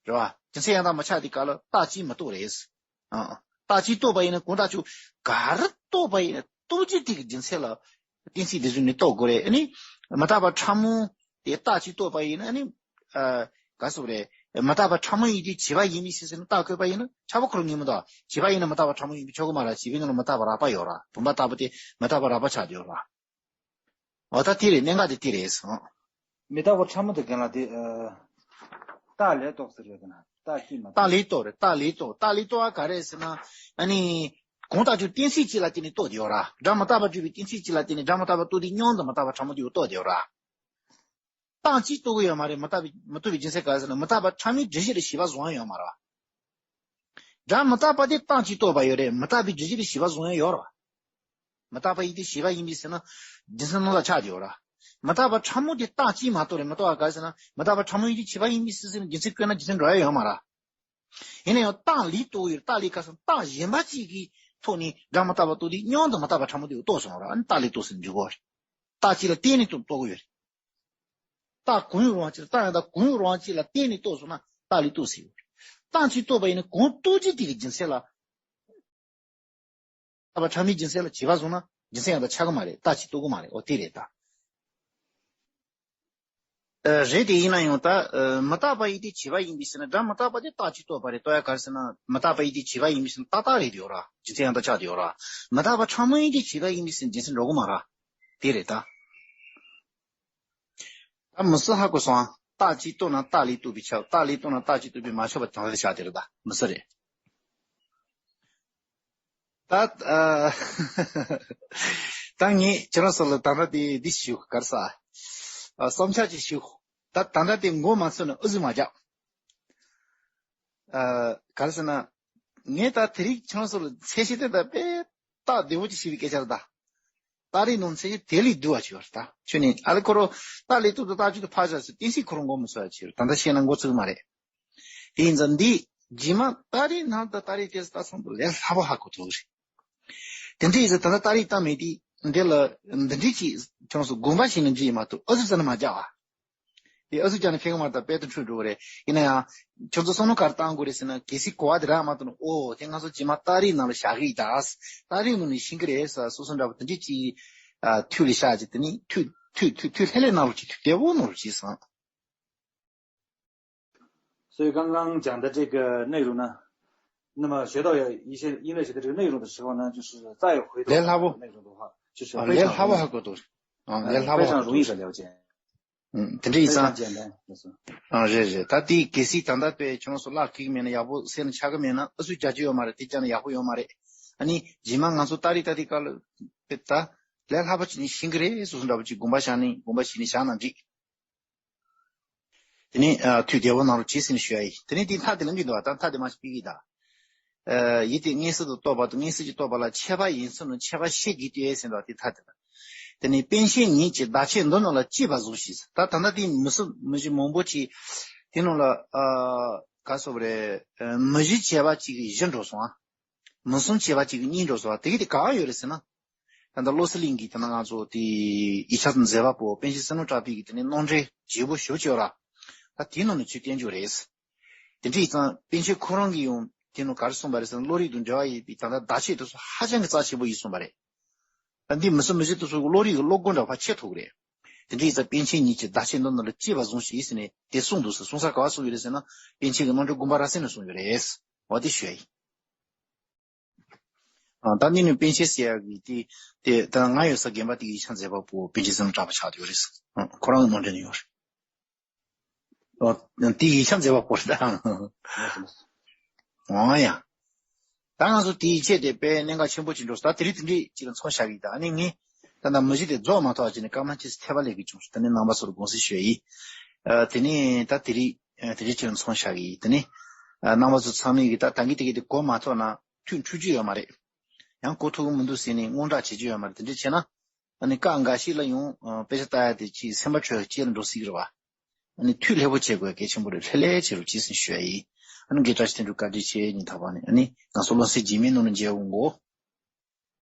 རེད་བ། རྒྱུ་མཚན་ཡང་དག་མ་ཆགས་དུས་སྐབས་ལ་རྟགས་ཀྱིས་མི་རྟོགས་རེད། ཨ། རྟགས་ཀྱིས་རྟོགས་པ་ཡིན་ན་གང་ལྟར་ཁྱོད་ག་རེ་རྟོགས་པ་ཡིན་ན་རྟོགས་རྒྱུ་དེ་གི་རྒྱུ་མཚན་ལ་གཏན་ཚིགས་དེ་བཟུང་ནས་རྟོགས་དགོས་རེད། ཨ་ནི་མི་རྟག་པ་ཕྲ་མོ་དེ་རྟགས་ཀྱིས་རྟོགས་པ་ཡིན་ན་ཨ་ནི། ཨ། ག་རེ་ཟེར་དགོས་རེད། མི་རྟག་པ་ཕྲ་མོ་ཡིན་དུས་བྱས་པ་ཡིན་པའི་ཕྱིར་ཟེར་ནས་རྟགས་བཀོད་པ་ཡིན་ན་ཁྱབ་པ་ཁོ་རང་ངེས་མི་འདུག་བྱས་པ་ཡིན་ན་མི་རྟག་པ་ཕྲ་མོ་ཡིན་པས་ཁྱབ་ཀྱི་མ་རེད། བྱས་པའི་ནང་ལ་མི་རྟག་པ་རགས་པ་ཡོད་རེད། བུམ་པ་ལྟ་བུ་དེ་མི་རྟག་པ་རགས་པ་ཆགས་བསྡད་ཡོད་རེད། འོ་ད་དེ་རེད། གནད་འགག་དེ་དེ་རེད་ཟེར། མི་རྟག་པ་ཕྲ་མོ་དེ་རྒན་ལགས་དེ། ཨ། རྟགས་ལས་རྟོགས་ཟེར་ཡོད་ཀྱི་ན། རྟགས་ཀྱིས་མ་རྟགས་རྟོགས། ལས་རྟོགས་རེད། རྟགས་ལས་རྟོགས། རྟགས་ལས་རྟོགས་པ་ག་རེ་ཟེར་ན། ཨ་ནི། གང་ལྟར་ཁྱོད་གཏན་ཚིགས་གཅིག་ལ་བརྟེན་ནས་རྟོགས་བསྡད་ཡོད་ར། སྒྲ་མི་རྟག་པ་སྒྲུབ་པའི་གཏན་ཚིགས་གཅིག་ལ་བརྟེན་ནས་སྒྲ་མི་རྟག་པ་རྟོགས་དུས་སྙམ་དུ་མི་རྟག་པ་ཕྲ་མོ་དེ་ཡང་རྟོགས་བསྡད་ཡོད་ར། རྟགས་ཀྱིས་རྟོགས་ཀྱི་ཡོད་མ་རེད། མི་རྟག་པའི་མི་རྟོགས་པའི་རྒྱུ་མཚན་ག་རེ་ཟེར་ན། མི་རྟག་པ་ཕྲ་མོའི་འགྲེལ་བཤད་ལ་བྱས་པ་བཟུང་ཡ་ཡོད་མ་རེད་བ། སྒྲ་མི་རྟག་པ་དེ་རྟགས་ཀྱིས་རྟོགས་པ་ཡོད་རེད། མི་རྟག་པའི་འགྲེལ་བཤད་ལ་བྱས་པ་བཟུང་ཡ་ཡོད་རེད་བ། མི་རྟག་པ་ཡིན་དུས་བྱས་པ་ཡིན་པས་ཟེར་ན། རྒྱུ་མཚན་སྣང་ས་ཆགས་ཀྱི་ཡོད་ར། མི་རྟག་པ་ཕྲ་མོ་དེ་རྟགས་ཀྱིས་མ་རྟོགས་རེད། མི་རྟོགས་པ་ག་རེ་ཟེར་ན། མི་རྟག་པ་ཕྲ་མོ་ཡིན་དུས་བྱས་པ་ཡིན་པས་ཟེར་ཟེར་ནས་རྒྱུ་མཚན་བཀོད་ན་རྒྱུ་མཚན་འགྲོ་ཡ་ཡོད་མ་རེད། ཡིན་ན་ཡང་རྟགས་ལས་རྟོགས་ཡོད། རྟགས་ལས་ཁ་སང་རྟགས་གཞན་པ་གཅིག་གི་ཐོག་ནས་སྒྲ་མི་རྟག་པ་རྟོགས་དུས་སྙམ་དུ་མི་རྟག་པ་ཕྲ་མོ་དེ་རྟོགས་སོང་ར། ཨ་ནི་རྟགས་ལས་རྟོགས་ཟེར་འཇུག་གོ། རྟགས་གཅིག་ལ་བརྟེན་ནས་རྟོགས་རྟོགས་ཀྱི་ཡོད་རེད། རྟགས་གང་ཡང་རུང་བ་གཅིག་ལ། རྟགས་ཡང་དག་གང་ཡང་རུང་བ་གཅིག་ལ་བརྟེན་ནས་རྟོགས་སོང་ན་རྟགས་ལས་རྟོགས་ཟེར་ཡོད་རེད། རྟགས་ཀྱིས་རྟོགས་པ་ཡིན་ན་གང་རྟོགས་རྒྱུ་དེ་གི་རྒྱུ་མཚན་ལ། རྟག་པ་ཕྲ་མོའི་རྒྱུ་མཚན་ལ་བྱས་པ་བཟུང་ན་རྒྱུ་མཚན་ཡང་དག་ཆགས་ཀྱི་མ་རེད། རྟགས་ཀྱིས་རྟོགས་ཀྱི་མ་རེད། འོ་དེ་རེད་ད། ཨ། རེད་དེ་ཡིན་ན་ཡང་ད། ཨ། མི་རྟག་པ་ཡིན་དུས་བྱས་པ་ཡིན་པས་ཟེར་ན། སྒྲ་མི་རྟག་པ་དེ་རྟགས་ཀྱིས་རྟོགས་པ་རེད། རྟོགས་ཡ་ག་རེ་ཟེར་ན། མི་རྟག་པ་ཡིན་དུས་བྱས་པ་ཡིན་པས་ཟེར་ན་ཏག་ཏག་རེད་དེ་ཡོད་ར། རྒྱུ་མཚན་ཡང་དག་ཆགས་དེ་ཡོད་ར། མི་རྟག་པ་ཕྲ་མོ་ཡིན་དུས་བྱས་པ་ཡིན་པས་ཟེར་ན་རྒྱུ་མཚན་འགྲོ་གི་མ་རེད། དེ་རེད་ད། ད་མི་སུ་ཧ་གོ་སོང་ཨ། རྟགས་ཀྱིས་རྟོགས་ན་རྟགས་ལས་རྟོགས་པས་ཁྱབ། རྟགས་ལས་རྟོགས་ན་རྟགས་ཀྱིས་རྟོགས་པས་མ་ཁྱབ་པ་དང་ལེན་བྱ་དེ་རེད་ད། མི་སུ་རེད། ད། ཨ། ད་ངས་ཁྱེད་རང་ཚོ་ལ་ད་ལྟ་དེ་འདི་ཞུ་གར་ས། ཨ། བསམ་འཆར་ཅིག་ཞུ། ད་ད་ལྟ་དེ་མགོ་མ་ཚོས་ན་ཨུ་ཚུགས་མ་རྒྱག་ཨ། ག་རེ་ཟེར་ན། ངས་ད་དེ་རིང་ཁྱེད་རང་ཚོ་ལ་ཚད་གཞི་དེ་ད་དཔེ་རྟགས་བདེ་བོ་ཅིག་ཞུ་བའི་སྐད་ཆ་རེད་ད། རྟགས་རིགས་ནང་ཚད་གཞི་དེ་ལས་བསྡུས་པ་ཅིག་ཡོད་རེད་ད། ཁྱོད་ནས་ཨ་ལེ་ཁོ་རོ་རྟགས་ལས་རྟོགས་དང་རྟགས་ཀྱིས་རྟོགས་ཕར་བཞག་ཟེར་གཏན་ཚིགས་ཁོ་རང་མགོ་མི་ཚོས་ཡ་ཅིག་ཡོད་རེད། ད་ལྟ་བཤད་ན་མགོ་ཚོས་ཀྱི་མ་རེད། དེ་ཡིན་ཙང་འདི། རྗེས་མ་ཏཱ་རིག་ནང་དུ་ཏཱ་རིག་དེ་ལྟ་ཚང་དུ་ལས་སླ་པོ་ཧ་གོ་ཐུབ་རེད། དེ་འདྲ་ཡིན་ཙང་ད་ལྟ་ཏཱ་རིག་བཏང་མེད་དུས་འདི་ལ་འདི་འདྲ་ཅིག་ཁྱོད་ཚོ་དགོངས་པ་བཞེས་ན་འགྲིག་ཡིན་མ་གཏོགས་ཨུ་ཚུགས་ཙམ་ནས་མ་རྒྱག་ཨ། དེ་ཨུ་ཚུགས་རྒྱག་ན་ཕན་གི་མ་རེད། ད་དཔེ་དེ་འཁྲུལ་འགྲོ་གི་རེད། ཡིན་ན་ཡང་ཁྱོད་ཚོ་བསམ་བློ་ག་རེ་བཏང་དགོས་རེད་ཟེར་ན། གལ་སྲིད་གོ་བ་དེ་རག་མ་ཐུབ་ན། ཨོ་དེ་ང་ཚོ་རྗེས་མ་ཏཱ་རིག་ནང་ལ་བཞག་གི་ཡིན་ད། ཏཱ་རིག་ནང་ནས་ཤེས་ཀྱི་རེད་ཟེར་སོ་སོ་འདྲ་པོ་དེ་འདྲ་ཅིག་ཨ་ཐུགས་ལ་བཞག་ཅིག་དེ་ནི་ཐུགས་ཐུགས་ཐུགས་ཐུགས་ལྷོད་ལྷོད་གནང་རོགས་གྱིས། ཐུགས་བདེ་པོ་གནང་རོགས་གྱིས་ཟེར། 所以刚刚讲的这个内容呢，那么学到一些音乐学的这个内容的时候呢，就是再回头来，老婆。内容的话，就是非常容易，啊，来，老婆。非常容易的了解。 ཨུམ། དེ་འདྲ་ཡིན་ཙང་། 非常简单，老师。 ཨ་རེད་རེད། ད་དེ་གལ་སྲིད་ད་ལྟ་དཔེ་ཁྱོད་རང་ཚོ་བཀླག་ཁེགས་མེད་ན། ཡག་པོ་གསན་ན་ཆགས་ཀྱི་མེད་ན། ཨུ་ཚུགས་རྒྱག་རྒྱུ་ཡོད་མ་རེད། དེ་བྱས་ན་ཡག་པོ་ཡོད་མ་རེད། ཨ་ནི་རྗེས་མ་ང་ཚོ་ཏཱ་རིག་ཏཱ་རིག་སྐབས་ལ་དཔེ་ད་ལས་སླ་པོ་བྱས་ནས་ཤེས་ཀྱི་རེད། སོ་སོ་འདྲ་པོ་ཅིག་དགོངས་པ་བཞག་ནས་དགོངས་པ་བཞེས་ནས་བཞག་ན་འགྲིག་དེ་ནས་ཨ་ཐུགས་བདེ་པོ་གནང་རོགས་གྱིས་ཟེར་ནས་ཞུ་ཡ་ཡིན། དེ་ནས་དེ་མཐའ་དེ་ལ་འདི་འདུག་བ། ད་མཐའ་དེ་མར་ཞིག་ཕུལ་གྱི་ཡིན་ད། ཨ་ཡིད་དེ་མངོན་སུམ་དུ་རྟོགས་པ་དང་། མངོན་སུམ་གྱིས་རྟོགས་པ་ལ། ཁྱད་པར་ཡིན་ཚུལ་ནི། ཁྱད་པར་ཤེས་ཀྱིས་ལྟོས་ཟེར་འདུག་བ། དེ་མཐའ་དེ་ལ། དེ་ནས་པཎ་ཆེན་ཉིད་ཀྱི་བདག་ཆོས་མདོ་རྣམས་ལ་དཔྱད་པ་བཟུང་ཞིག་ཟེར། ད་ད་ལྟ་དེ་མི་གསུམ་མི་བཞི་མང་པོ་ཅིག་དེ་ནང་ལ་ཨ་ག་རེ་ཟེར་དགོས་རེད། ཨ་མི་བཞི་བྱས་པ་གཅིག་གིས་བཞི་འགྲོ་སོང་ཨ། མི་གསུམ་བྱས་པ་གཅིག་གིས་གཉིས་འགྲོ་སོང་ཨ། དེ་གི་དེ་ག་པར་ཡོད་རེད་ཟེར་ན། ད་ལྟ་བློ་གསལ་གླིང་གི་དེ་ན་ང་ཚོ་དེ་ཡིག་ཆ་མཛད་པ་པོ་པཎ་ཆེན་བསོད་ནམས་གྲགས་པའི་གི་དེ་ནས་རྣམ་འགྲེལ་བརྗེ་པོ་ཞེ་པོ་ཅིག་ཡོད་ར། ད་དེའི་ནང་ནས་ཚུར་བསྟན་རྒྱུ་རེད། དེ་འདྲ་ཡིན་ཙང་པཎ་ཆེན་ཁོ་རང་གིས་ཡང་དེ་ནང་ག་རེ་གསུངས་པ་རེད་ཟེར་ན། བློ་རིག་དང་འབྲེལ་བ་ཡོད་པའི་ད་ལྟ་བརྡ་ཆད་དེ་ཚོ་ཧ་ཅང་གི་རྩ་ཆེན་པོ་ཡིན་གསུངས་པ་རེད། ད་འདི་མི་གསུམ་མི་བཞི་དེ་ཚོ་གི་བློ་རིག་གི་སློབ་སྒོ་འདྲ་ཕར་ཕྱེ་ཐུབ་ཀྱི་རེད། དེ་འདྲ་ཡིན་ཙང་པཎ་ཆེན་ཉིད་ཀྱི་བརྡ་ཆད་མདོ་རྣམས་ལ་དཔྱད་པ་བཟུང་ཞིག་ཟེར་ནས་དེ་གསུངས་འདུག་ཟེར། གསུངས་ས་ག་པར་གསུངས་ཡོད་རེད་ཟེར་ན། པཎ་ཆེན་གྱི་རྣམ་འགྲེལ་དགོངས་པ་རབ་གསལ་ནས་གསུངས་ཡོད་རེད། འོ་དེ་ཞུ་ཡ་ཡིན། ཨ་ད་འདི་ནི་པཎ་ཆེན་ཟེར་ཡ་གི་དེ་དེ་ད་ང་ཡོད་ས་དགོན་པ་དེ་གི་ཡིག་ཆ་མཛད་པ་པོ་པཎ་ཆེན་བསོད་ནམས་གྲགས་པ་ཆགས་ཡོད་རེད། ཨ་ཁོ་རང་གི་རྣམ་འགྲེལ་ནས་ཡོད་རེད། ཨ་དེ་ཡིག་ཆ་མཛད་པ་པོ་རེད་ད། འོ་ཡ། ད་ང་ཚོ་དེའི་ཆེད་དེ་དཔེ་གནད་འགག་ཆེན་པོ་ཅིག་འགྲོ་སོང་། ད་དེ་རིང་དེ་འདྲས་ཅིག་ལ་མཚམས་བཞག་གི་ཡིན་ད། ཨ་ནི་ངས་ད་ལྟ་མི་བཞི་དེ་རྫོགས་མ་ཐག་ཅིག་ནས་སྐར་མ་ཅིག་ཐེབས་པ་ལས་ཀྱི་བྱུང་སོང་། ད་ནི་རྣམ་པ་ཚོར་དགོངས་སེལ་ཞུ་ཡ་ཡིན། ཨ་དེ་ནས་ད་དེ་རིང་ཨ་དེ་རིང་ཅིག་ལ་མཚམས་བཞག་གི་ཡིན། དེ་ནས་ཨ་རྣམ་པ་ཚོ་ཚང་མས་གི་ད་ད་གིན་དེ་གི་དེ་གོ་མ་ཐུབ་ན་ཐུགས་འཁྲུལ་རྒྱུ་ཡོད་མ་རེད། ཡང་གོ་ཐུབ་ཀྱི་མི་འདུག་ཟེར་ནས་དངངས་སྐྲག་བྱེད་རྒྱུ་ཡོད་མ་རེད། དེ་འདྲས་བྱས་ན་ཨ་ནི་སྐབས་འགའ་ཞིག་ལ་ཡང་ཨ་དཔེ་ཆ་ལྟ་ཡ་དེ་ཅིག་སེམས་པ་འཕྲོད་ཡ་ཅིག་ལ་འགྲོ་སྲིད་ཀྱི་རེད་བ། ཨ་ནི་ཐུགས་ལྷོད་པོ་བྱེད་དགོས་གལ་ཆེན་པོ་རེད། ལྷོད་ལྷོད་བྱེད་རོགས་གྱིས་ཟེར་ཞུ་ཡ་ཡིན། ཨ་ནི་དགེ་བཀྲ་ཤིས་དོན་གྲུབ་བཀའ་དྲིན་ཆེ། སྙིང་ཐག་པ་ནས། ཨ་ནི་ང་ཚོ་སློབ་ཚན་རྗེས་མའི་ནང་ལ་མཇལ་འོང་གོ།